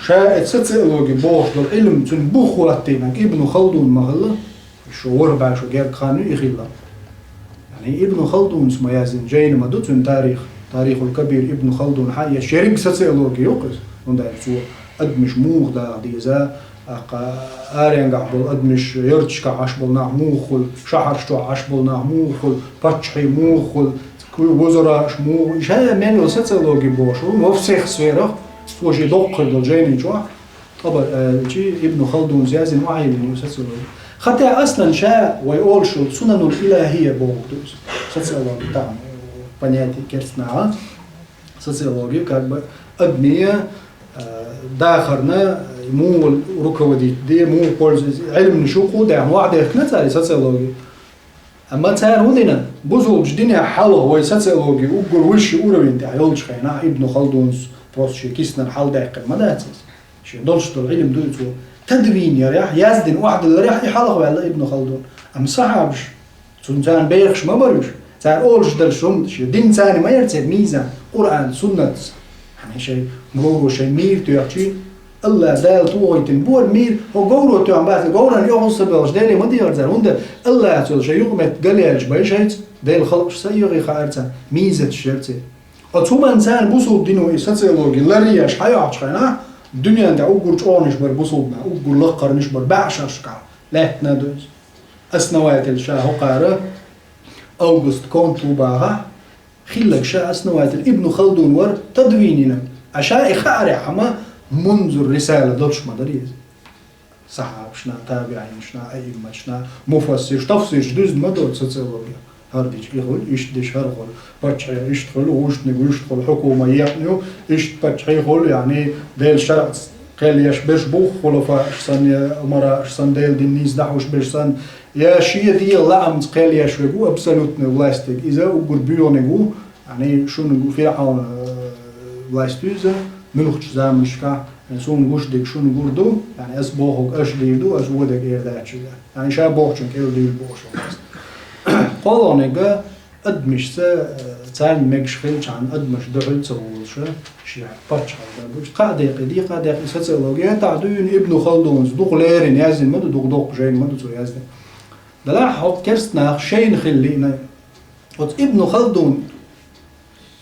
Ша эцу социологи бохуш долу Ӏилма цуьнан бух хӀоттийнарг Ибн Халдун ма хилла, шо ворхӀ бӀе шо гергга хан ю и хилла. Яъни Ибн Халдунс ма яздина жайна ма ду цуьнан тарих, Тарихул Кабир Ибн Халдун хьан еш ерриг социологи ю-кх иза, хӀунда аьлча цо адамаш муха даха деза, аккха аренгахь болу адамаш ярташкахь Ӏаш болу нах муха хуьлу, шахьарш чохь Ӏаш болу нах муха хуьлу, паччахьий муха хуьлу, вузарааш муха, ша мел йолу социологи бохуш ву, во всех сферах, цо шен доккха хир долу жайни чохь, ткъа бара аьлчи Ибн Халдунс яздина охьайиллина ю социологи. Хатта аслан ша вай олуш йолу Сунанул Илахия боху ду иза. Социологи там понятие керстнаха. Социологи как бы адмия, э, дахарна, муха руководить де, муха пользуется, Ӏилманаш ю кху даьхна, вахдехкина цара социологи. Амма цара хӀун дина? Бусулбачу динехь хьалха вай социологи уггар высший уровень тӀехь йолчу хенахь Ибн Халдунс просто шен киснара хьалдаьккхина ма дац иза. Шен долуш долу Ӏилма дуй цо. Тадвин ярехь, яздина охьадилларехь и хьалха ваьлла Ибн Халдун. Амма сахьабаш, цунна царна бехаш ма бара уьш. Цара олуш дара шун, шен дин царна ма яра церан мийзан, Къуръан, суннатца. Хьан шайн мугӀо шайн мийра тоьхчий, Аллах Дала тухуьйтина бора мийра, хӀо говро тоьхна бац, говран йохуш ца белхаш, Деле ма дехар цара. ХӀунда Аллах цо шайн юкъаметтиг галъяьлча бай шайца, Делан халкъаш са йогӀий хаьара царна, мийзаташ яра церан. Оцу хӀуманна царна бусулба дино и социологи ларъеш хьайохьучу хенахь, дуьнен тӀехь уггар чӀогӀанаш бара бусулба нах, уггар лаккхарнаш бара бӀешерашкахь, лаьттана а ду иза. Основатель ша хӀокхара Август Конт ву бахахь, хилларг ша основатель Ибн Халдун вара тадвинина. А ша и хаарехь хӀама Мунзур рисала долуш ма дара иза. Сахьабашна, табиӀинашна, аимматашна, муфассирш, тафсирш дуьзна ма доцу социологи. ХӀара дича и хуьлу, иштта дича хӀара хуьлу. Паччахье иштта хуьлу, вуьшниг вуьшта хуьлу, хьукума екъна ю, иштта паччахье хуьлу, яъни Делан шарӀаца кхел еш берш бу, хулафааш санна, я умарааш санна, Делан дин нийса дӀахьуш берш санна, я шен дегӀан лаамца кхел еш верг ву абсолютный властиг, иза уггар боьханиг ву, яъни шуна ФирӀавна, э, власть ю иза, муьлххачу заманашкахь, яъни суна гуш дерг шуна гур ду, яъни ас бохург аша дийр ду, ас вон дерг эр дац шуьга. Яъни ша бохучун кӀел дуьйла бохуш ву ас. КхоалгӀаниг адамашца, э, царна мегаш хилчахьана адамаш дуьхьал ца волуша, шен паччахьалла дан буьйцу. Кхаа декъе, декъа декъе социологи тӀехь дуьйна Ибн Халдунс дукха леррина яздина ма ду, дукха доккха жайна ма ду цо яздина. Делахь хӀокху керста наха шайна хила лиъна. Оцу Ибн Халдун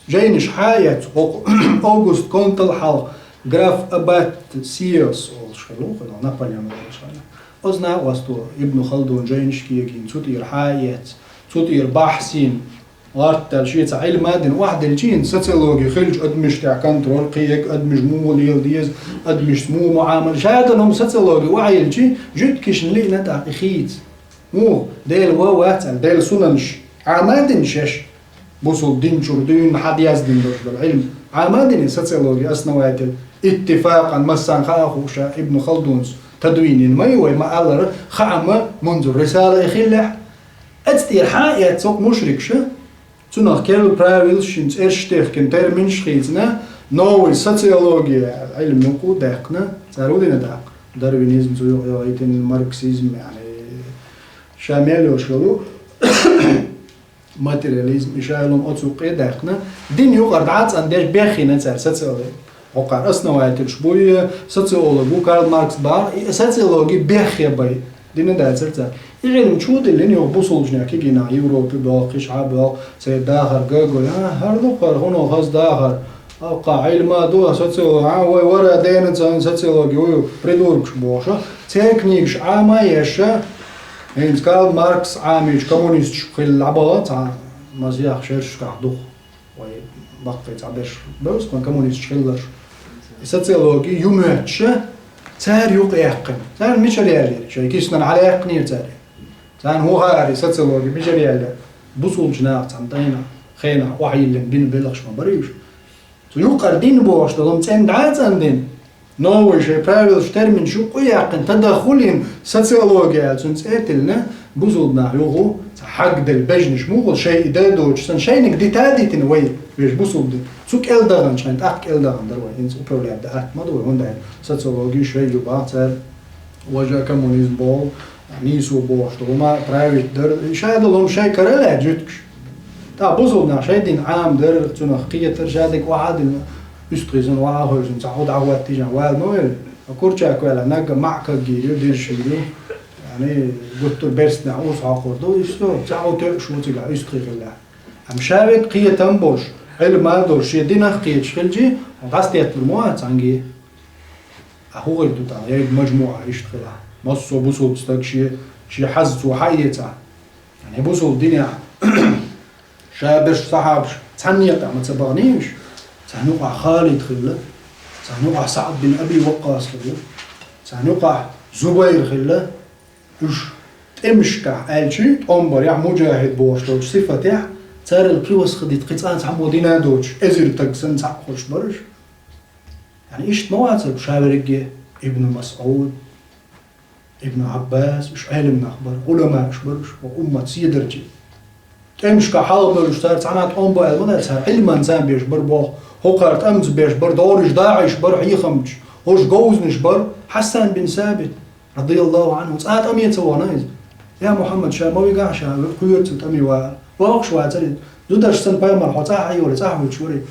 жайнаш хьаэцна хӀокху Август Контал хьалха граф Аббат Сиос олуш хилла ву, хӀокху Наполеон волуш хилла. Оцу накъосто Ибн Халдун жайнаш кегийна, цу тӀера хьаэцна, цу тӀера бахьсийна, лартта шеца Ӏилма а дина, охьадиллича, социологи хилча адамаш тӀехь контроль, кхин а адамаш муха лела деза, адамашца муха муӀамала. Ша долу хӀума социологи охьайиллича, жуьгташна лиъна тӀаккха и хийца. Муха? Дела ван вац аьлла, Делан сунанаш Ӏама а дина шаьш, бусулба дин чуьра дуьйна хьан яздина долуш долу Ӏилма Ӏама а дина социологи основатель, иттифакъан, массарна хаа хууш Ибн Халдунс тадвинина ма ю вай ма-аллара, хаам Мунзур рисала и хиллехь. Оцу тӀера хьаэцна хӀокху мушрикаша, цунах керла правилаш, шин цӀерш техкина, терминаш хийцина, новая социология Ӏилма юкъа даьккхина, цара хӀун дина даккха? Дарвинизм цу юкъа йохуьйтина, марксизм, яъни, ша мел йолуш йолу материализм, и ша йолу оцу юкъа даьккхина, дин юкъара дӀа а цӀандеш беххийна цара социологи. ХӀокхара основательш буй, социолог ву Карл Маркс бахара, и социологи беххе бай. Дина дацара цара. И Ӏилма чу диллина юха бусулбанех кегийнах Европе боьлху, кхиш хьа боьлху, церан дахар гагой, а, хӀара ду-кх хӀара, хӀунда хаза дахар. Аккха Ӏилма ду, социолог, а, вай вара дена царна социологи ву, придуркаш бохуша. Церан книгаш Ӏама а еша, хӀинца Карл Маркс Ӏамийча коммунисташ хилла баха, цхьа масех шершкахь духу. Вай баккхий цхьаберш бевза, вайн коммунисташ хилларш. И социологи ю моьттуша, цара юкъаяьккхина. Царна мичара яьллера? Шайн киснара хьалаяьккхинера цара. Царна хӀун хаьара, и социологи мичара яьллера? Бусулбачу наха цхьана тайна, хенахь охьайиллина бина белхаш ма бара уьш. Цу юкъара дин бохуш долу хӀума цӀена дӀа а цӀандина, новый шайн правилаш, терминаш юкъа а яьккхина, тадаххулин социология аьлла цуьнан цӀе а тиллина, бусулба нах юху, цхьа хьагделла бежнаш муха, шайн и дай доцуш санна, шайниг дита а дитина вай, вешан бусулба дин. Цу кӀел даханчу хьайн тӀаккха кӀел дахана дара вай, хӀинца управлять дан атта ма ду вай, хӀунда аьлча социологи шайн ю баха цара, важа коммунизм боху, нийсо бохуш долу хӀума править дара, ша долу хӀума шайн кара а лаьцна жуьгташ. ТӀаккха бусулба нах шайн дин Ӏама дара, цунах кхетара, ша дерг охьа а дина, УьстагӀий санна ваха а хевшина, цхьа хӀу дӀахӀоттийча вала ма велла. Ткъа курча кхоьллина наггахь маӀа кагий ю, диржий ю. Яъни, гуттар берстнехь урс хьокхур ду, иштта, цхьа хӀу тоьуш ву цигахь, уьстагӀий хилла. Амма ша век кхетам болуш, Ӏилма долуш, шен динах кхеташ хилчи, дӀасадетталур ма вац цхьаьнгге. Ахьа хӀун хир ду тӀаккха, ерриг мажмуӀа иштта хилахь? Массо а бусулба стаг шен, шен хьаз цо хьаэцахь? Яъни бусулба динехь ша берш сахьабаш цхьанне а тӀе ма ца баханийша. Царна юкъахь Халид хилла, царна юкъахь СаӀд бин Аби Ваккъас хилла, царна юкъахь Зубайр хилла. Уьш тӀемашкахь аьлчи, тӀом барехь, муджахӀид бохуш долчу сифатехь, царал кхин васхадита кхин цкъа а цхьаммо дина а доцуш, эзар таг санна цхьаъ хуьлуш бара уьш. Яъни иштта ма вацара ша верриге, Ибн МасӀуд, Ибн Ӏаббас, уьш Ӏелам нах бара, Ӏуламаъаш бара уьш, ва уммат седарчий. ТӀемашкахь хьалха бевллачу цара цхьанна а тӀом бан аьлла ма дац, цара Ӏилманца беш бара боху, хӀокхара тӀамца беш бара, догӀурш, даӀиш бара хьехамчаш, хӀорш говзанаш бара, Хьасан бин Сабит, радияллаху Ӏанху, цкъа а тӀаме ца вахана иза. Я Мухьаммад, ша ма вигахь, ша кхоьруца тӀаме вала. Воккхуш вацара иза. Зударша санна пайхамар хьо цӀахь а йолий, цӀахь а вуьтуш варий.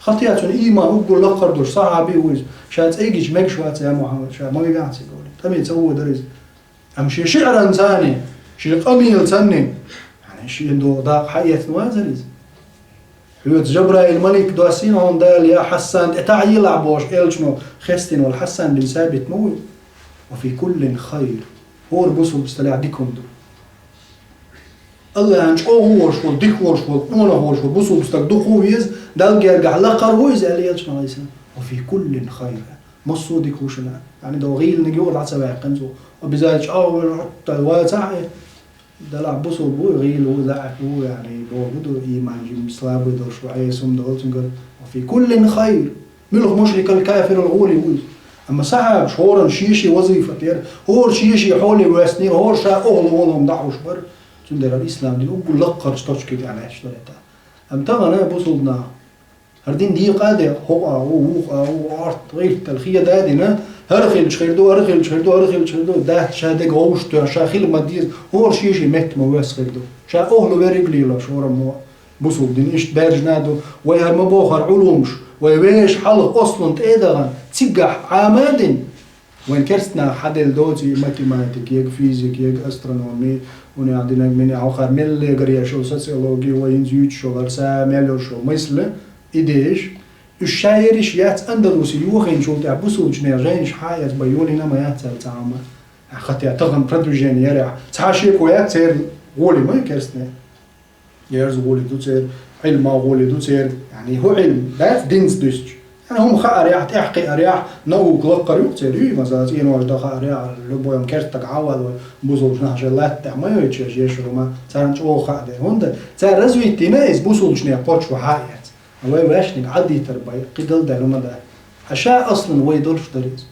Хатта цуьнан ийман уггар лакхара долуш сахьаби ву иза. Ша цӀе гича мегаш вац, я Мухьаммад, ша ма вигахь цига олий. ТӀаме ца вогӀу дара иза. Амма шен шиъранца а, шен къамелаца а, яъни шен догӀу дакъа хьаэцна вацара иза. Хьоьца Жабраил малик доссийна хьуна Дала, я Хьасан, тӀетаӀийла ахь бохуш, элчано хестийна волу Хьасан бин Сабит ма вуй? Ва фи куллин хайр. ХӀора бусулба стагехь дика хӀума ду. АллахӀан чӀогӀа ву волуш волу, дика волуш волу, къонах волуш волу бусулба стаг дукха ву веза, Далла гергахь лакхара ву иза, аьлла элчано, Ӏалайхиссалам. Ва фи куллин хайр. Массо а дика хӀума ду шуна. Яъни, догӀу гӀийланиг юкъара дӀа ца ваьккхина цо. Обязательно чӀогӀа ву, хӀотта вацахь а, делахь бусулба ву, гӀийла ву, заӀиф ву, яъни, боху ду, ийман жимма слабый долуш ву, Ӏеса хӀума долу цуьнгара. Ва фи куллин хайр. Муьлха мушрикал, кафирал гӀоле ву иза. Амма сахьабаш хӀоранна шен-шен вазифат яра, хӀора шен-шен хьоле воьссинера, хӀора ша охьалуш волу хӀума дӀахьош бара. Цундела ислам дин уггар лакхарчу точке тӀехь лаьтташ дара тӀаккха. Амма тахана бусулба нах хӀара дин декъа а декъна, хӀокху агӀор ву, вукху агӀор ву, Ӏорта гӀиртал хеда а дина, хӀара хилча хир ду, хӀара хилча хир ду, хӀара хилча хир ду, дац ша дерг вовшахтоьхна, ша хила ма деза, хӀора шен-шен метта ма воьсса хир ду. Ша охьалуш верриг лелош, хӀора мо бусулба дин иштта баьржина а ду. Вай хӀара ма боху хӀара Ӏулумаш, вай вешан хьалха ослун тӀе а дахана, цигахь Ӏама а дина. Вайн керста наха хьаделла доцу и математика, ега физика, ега астрономи, унех динаг, минех хӀокхара меллегара еш йолу социологи, вай хӀинца юьйцуш йолу, хӀара са мел йолуш йолу мысли, идеяш. Уьш ша ерриш яц Андалуси йохийначул тӀаьхьа бусулбачу нехан жайнаш хьа а эцна бан йолийна а ма яц цара цхьа хӀума. Хатта тахана продвижение ярехь, цхьа шеко яц церан гӀоле ма ю керстне. Ерза гӀоле ду церан, Ӏилма гӀоле ду церан, яъни хӀун Ӏилма дац динца дуьстича. Яъни хӀума хаарехь, тӀехь кхиарехь, наука лаккхара ю церан, ю, масала, цӀенош дан хаарехь, любой керста стаг хьаваллой, бусулбачу наха шайн латта тӀехь ма йойтуш еш хӀума, царна чӀогӀа хаа дара. ХӀунда цара развитина иза бусулбачу нехан почва хьа а эцна. Вай ваьшниг Ӏадитар бай, кхидолу даьлла ма дац. Ткъа ша аслан вай долуш дара иза.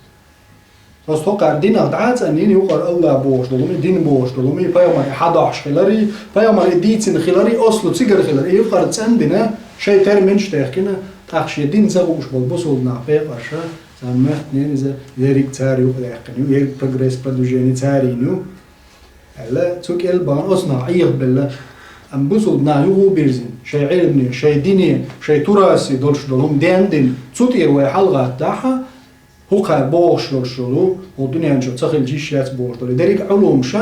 Просто хӀокхара динах дӀа а цӀанйина, юкъара АллахӀ бохуш долу хӀума, дин бохуш долу хӀума, пайхамаре хьадохьуш хилари, пайхамаре дийцина хилари, ослу цигара хилари, юкъара цӀандина, шайн терминаш а техкина, тӀаккха шен дин ца хууш болу бусулба нах, пекъарша, царна моьттинера иза, ерриг цара юкъадаьккхина ю, ерриг прогресс, продвижение царна ю. Аьлла, цу кӀел бахана оцу наха Ӏехабелла. Амма бусулба нах юха а бирзина, шайн Ӏилмане, шайн дине, шайн турасе долуш долу хӀума ден а дина, цу тӀера вай хьалагӀаттахь, хӀокхара бохуш йолуш йолу, хӀокху дуьнен чу ца хилча йиш яц бохуш долу. Дерриг а Ӏулумаш,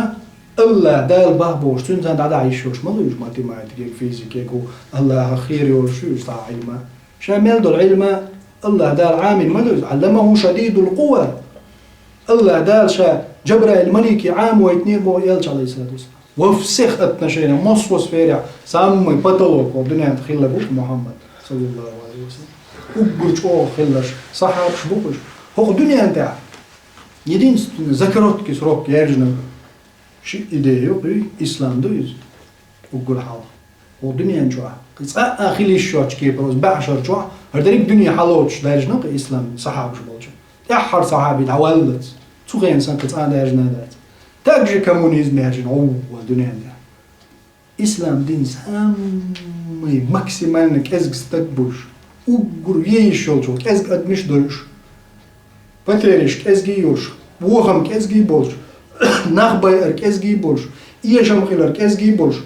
АллахӀ Дала боху бохуш, цуьнца дӀадахьа йиш йолуш ма ду уьш, математика, физика, хӀу АллахӀах кхера йолуш ю уьш цхьа а Ӏилма. Ша мел долу Ӏилма АллахӀ Дала Ӏамийна ма ду иза, Ӏалламаху шадидул къува. АллахӀ Дала ша Джабраил малике Ӏамавайтинера боху элча, Ӏалайхиссалату вассалам. Во всех отношениях, массо а сферах, самый потолок ву дуьнен тӀе хилларг ву Мухьаммад, саллаллаху Ӏалайхи ва саллам. Уггар чӀогӀа хилларш сахьабаш бу уьш. ХӀокху дуьнен тӀехь единственный за короткий срок яьржина ши идея ю, кхин ислам ду иза. Уггар хьалха. ХӀокху дуьнен чохь, кхин цкъа а хила йиш йоцчу кепара оцу баьӀшар чохь, хӀара дерриг дуьне хьалоцуш даьржина кхин ислам сахьабаш болчу. ТӀаьххьара сахьаби дӀаваллалц, цу хенахь санна кхин цкъа а даьржина а дац. Так же коммунизм яьржина гӀовгӀа дуьнен тӀехь. Ислам дин самый максимально кӀезиг стаг буш, уггар вен йиш йолчу кӀезиг адамаш дойуш. Потеряш кӀезгий йолуш, бохам кӀезгий болуш, нах байар кӀезгий болуш, эшам хилар кӀезгий болуш,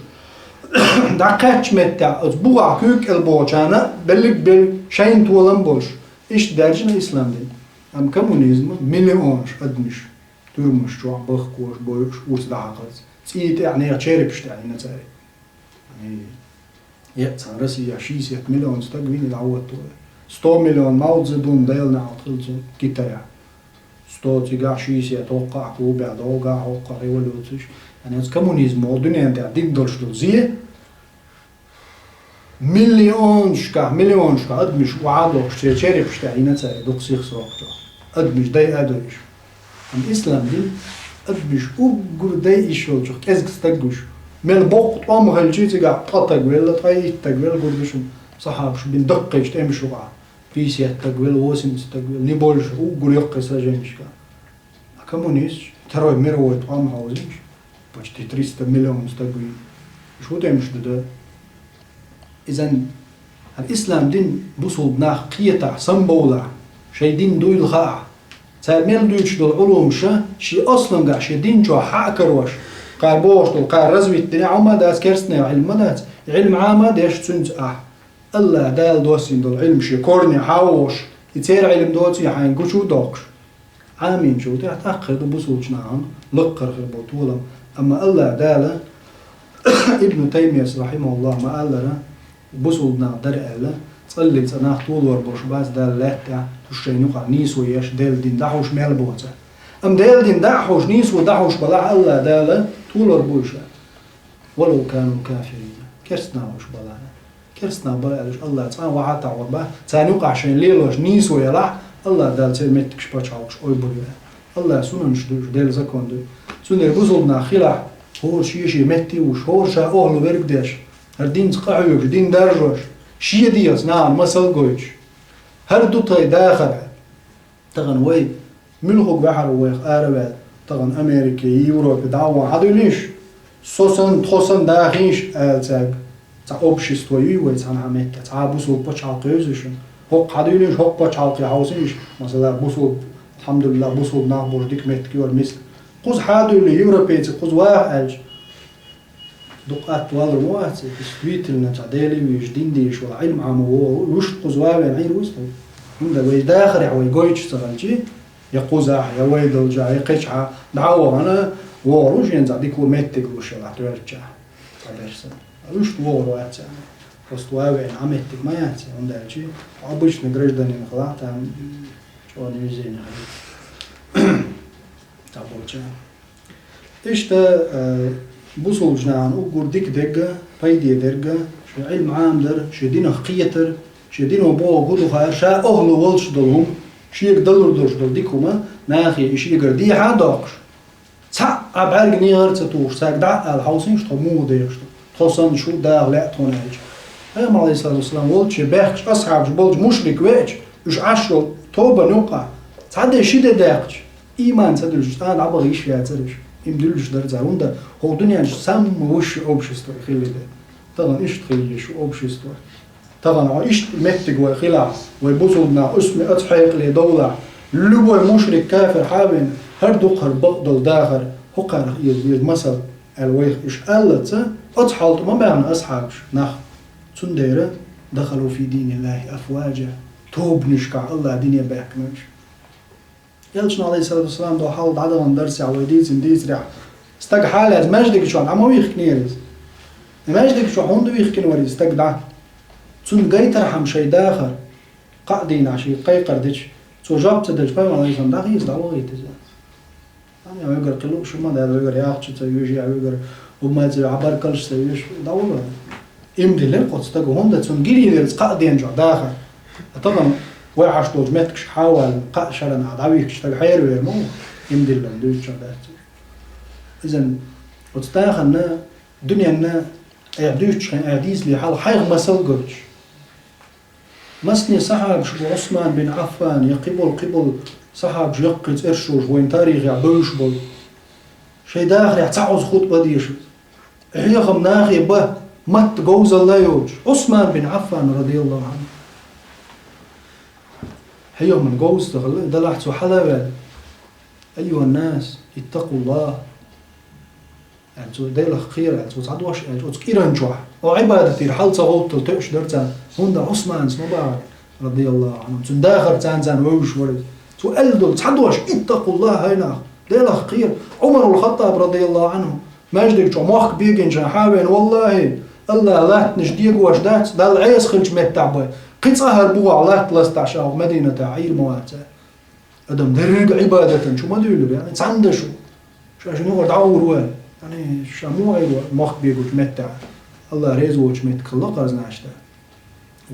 дӀакхаьчча меттехь оцу бугӀахь куьйга кӀел бохучарна беллиг белла шайна толам болуш, Иштта даьржина ислам дин. Амма коммунизм миллионаш адамаш тюрьмаш чохь бахкош, бойуш, урс дӀахьакхалц. ЦӀий тӀехь нехан черепаш тӀехь йина цара. Э, е цхьана Россия шестьдесят миллион стаг вина дӀахӀотто. Сто миллион Мао Цзэдун, Делан наӀалт хилла цунна, Китая. Сто цигахь, шестьдесят хӀокхахь, Кубехь, дӀогахь хӀокхахь революцеш. Яъни оцу коммунизмо дуьнен тӀехь дина долуш долу зе, миллионашкахь, миллионашкахь адамаш охьадохуш, церан черепаш тӀехь йина цара дукха сих сохучохь. Адамаш дайа а дойуш. Амма ислам дин адамаш уггар дайа йиш йолчух кӀезиг стаг гуш. Мел боккха тӀом хилча цигахь ткъа стаг велла, ткъе итт стаг велла, гур ду шуна, сахьабаш бина даккхийчу тӀемаш юкъахь. Пятьдесят стаг велла, восемьдесят стаг велла, не больше, уггар йоккхий сраженешкахь. А коммунисташ, Второй мировой тӀом хьовзийша, почти триста миллион стаг вийна. Шу тӀемаш ду дан. Изан хӀара ислам дин бусулба нах кхетахь, самбовлахь, шайн дин дуйла хаахь, цара мел дуьйцуш долу Ӏулумаша шен аслангахь, шен дин чохь хьа а карош, кхара бохуш долу, кхара развит дина Ӏума дац, керстанийн Ӏилма дац, и Ӏилма Ӏама а деш цуьнца ахь. АллахӀ Дала доссийна долу Ӏилма шен корне хьа а волуш, и церан Ӏилма доций хьайна гучу а доккхуш. Ӏамийначул тӀаьхьа тӀаккха хир ду бусулчу нахана лаккхара хир болу толам. Амма АллахӀ Дала, Ибн Таймияс, рахьимахуллахӀ, ма-аллара, бусулба нах дара аьлла, цкъа а цкъа нах толор болуш бац Далла лаьтта тӀехь, уьш шайна юкъахь нийсо еш, Делан дин дӀахьуш мел боцу. Амма Делан дин дӀа а хьуш, нийсо дӀахьуш балахь, АллахӀ Дала толор бу уьш. «Валав кану кафирина». Керстанал уьш балахь. Керстанал бара аьлла уьш АллахӀ цкъа а вахьа а тахьор бац, царна юкъахь шайна лелош нийсо ялахь, АллахӀ Дала церан меттигаш, пачхьалкхаш ойбур ю. АллахӀ сунанаш ду уьш, Делан закон ду. Цундела бусулба нах хилахь, хӀора шен-шен метте а вуш, хӀора ша охьалуверг а деш, хӀара динца къахьоьгуш, дин даржош, шен дегӀаца нахана масал а гойтуш. ХӀара ду тхайн дахар. Тахана вай муьлхарг ваьхьар ву вайх ара а ваьлла, тахана Америке, Европе дӀа а вахана, хьан дуьлийша? Со санна, тхо санна дахийша, аьлла цаьрга. Цхьа общество юй вай цхьана хьан метта, цхьа а бусулба пачхьалкх кхевза шуна. ХӀокху хьан дуьлийша, хӀокху пачхьалкхе хьовсийша, масала, бусулба, алхьамдулиллахӀ, бусулба нах болуш дика меттиг ю хӀара миска. Кхуза хьан дуьллий, европейциг кхуза ваха аьлча, дукха атта валар ма вац, действительно, цхьа Деле вийраш, дин дийраш вала, Ӏилма Ӏама вогӀу, вуьшта кхуза ван вен Ӏийр ву стаг. ХӀунда вай дахарехь вай гойтуш ца хилчи, я кхузахь, я вай долчахь, я кхечахьа, дӀа а вахана, вогӀур ву шен цхьа дика ву меттиг луш ялахь тоьллачахь, цхьа берса. Вуьшта вогӀур вац царна. Просто ван вен Ӏа меттиг ма яц, хӀунда аьлчи, обычный гражданин хилахь, там чӀогӀа везение хилла. Цхьа болча. Иштта, э, бусулба нахана уггар дика дерг а, пайде дерг а, шен Ӏилма Ӏамадар, шен динах кхетар, шен дино бохург хӀун ду хаар, ша охьалуш волуш долу хӀума, шега далур долуш долу дика хӀума, нахе и шегара дехьа а доккхуш. Цхьаъ а бӀаьрган негӀар а ца тухуш, цаьрга дӀа а аьлла, хьовсийша, тхо муха дехаш ду. Тхо санна шу даха лаьа тхуна аьлча. Пайхамар, Ӏалайхиссалату вассалам, волчу шен баьхкачу асхьабаш болчу мушрик веача, уьш Ӏаш йолу тобанна юккъахь, цхьа де ши де даьхкича, ийман ца дуьллуш, цкъа а дӀабаха йиш яцара уьш. Им дуьллуш дара цара, хӀунда хӀокху дуьнен чу самма высшее общество хилла дара. Тахана иштта хилла ю шу общество. Тахана хьо иштта меттиг вай хилахь, вай бусулба нах уьсме оцу хьекъале довлахь, любой мушрик, кафир хьан а вина, хӀара дукха хӀара бакъдолу дахар, хӀокхарах иза веза масал, аьлла вайх уьш аьллаца, оцу хьал тӀе ма баьхна асхьабаш, нах. Цундела, «дахалу фи диниллахи афваджа», тобанашкахь АллахӀ дине баьхкина уьш. Элчано, Ӏалайхиссалату вассалам, долу хьал дӀадахана дарсехь вай дийцина дийцарехь, стаг хьалаьцна маьждига чохь дӀа ма вихкинера иза. И маьждига чохь хӀунда вихкина вара иза стаг дӀа? Цунна гайтархьама шайн дахар, кхаа дийнахь шега кхайкхар дича, цо жоп ца делча, пайхамар, Ӏалайхиссалам, дӀахийца дӀавахийта иза. Ам я вуьгар кхин лууш ма даьлла, вуьгар яхачу ца вуьжу, я вуьгар хӀумма ца вуьжу, хьан баркаллаш ца вуьжу, дӀавахара. Им диллира кху стага, хӀунда цунна гирий вера кхаа дийнахь чохь дахар. Ткъа тахана вай Ӏаш долчу меттигашка хьан а ваьлла, кхаа шарна а дӀавихкича стаг хьеравер ма ву, им диллина дуьйцучух дац. Изан оцу тахана дуьненна, айхьа дуьйцучу хенахь, айхьа дийцале хьалха хьайх масал гойтуш. Масане сахьабаш бу Ӏусман бин Ӏаффан, я кхиболу, кхиболу сахьабаш яккхий цӀерш йолуш вайн тарихехь бевзаш болу. Шайн дахарехь цхьа Ӏуза хутба дешаза. Хьехам нахе бан матта говзалла йолчу Ӏусман бин Ӏаффан, радияллаху Ӏанху. Хьехаман говза ца хилла, делахь цо хьала а ваьлла: «Айюханнас, иттакъуллах». Аьлла цо, Делах кхера, аьлла цо, цхьа дош аьлча, оцу кӀиран чохь, о Ӏибадатера хьал ца гӀовттал тоьуш дара царна, хӀунда Ӏусманас ма бахара. радияллаху Ӏанху. Цуьнан дахар царна-царна вевзаш вара иза. Цо аьлла долу цхьа дош: «Иттакъуллахь, хӀай нах, Делах кхера». Ӏумар вал Хаттаб, радияллаху Ӏанху, маьждиг чохь мохк бегинчахьана хьавеана: «Валлахьи, Аллахь латтанаш дегош дац, Далла Ӏеса хилча меттахь бен. Кхин цкъа хӀара бухахь латта ластахь ша хӀокху Мадинатехь Ӏийр ма вац». Адам дерриг а Ӏибадатан чу ма дуьйлира, яъни цхьана даша. Ша шуна юкъара дӀагӀур ву, яъни ша муха Ӏийр ву мохк бегучу меттехь? Аллахь реза воцучу меттиг хилла кхарзнаш тӀе.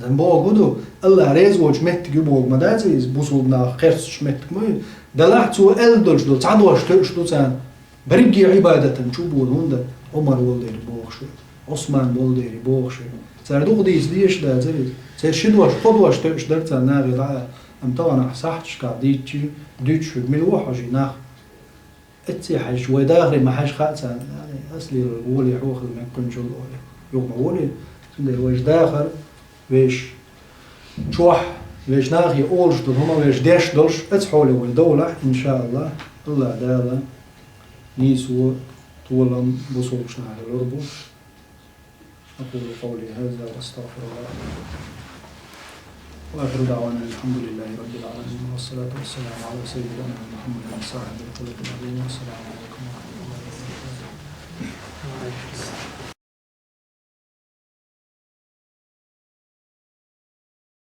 Зан боху ду, Аллахь реза воцучу меттиг ю боху ма дац иза, бусулба нах кхерстачу меттиг ма ю. Делахь цо аьлла долуш долу цхьа дош тоьуш ду царна. Берриге Ӏибадатан чу бу, хӀунда Ӏумар волу дерг бохуш ю, Ӏусман волу дерг бохуш ю. Цара дукха дийца дезаш дацара иза. Церан ши дош, кхо дош тоьуш дара царна нахе дӀа, амма тахана ахь сахьташкахь дийцчи, дуьйцуш верг мила ву хьожий нах? Эццехь хьаьжча, вай дахаре ма хьаьжа хаьа царна, яъни, ас лелорг волий хьо хила мега кхуьнчул олий. Юха ма волий, цундела вайша дахар, вешан чохь, вешан нахе олуш долу хӀума, вешан деш долуш, оцу хьоле вай довлахь, иншааллахь, Аллахь Дала нийсо, толам бусулбачу нахе лур бу. أقول قولي هذا وأستغفر الله. وآخر دعوانا الحمد لله رب العالمين، والصلاة والسلام على سيدنا محمد صاحب الخلق العظيم. والسلام عليكم ورحمة الله.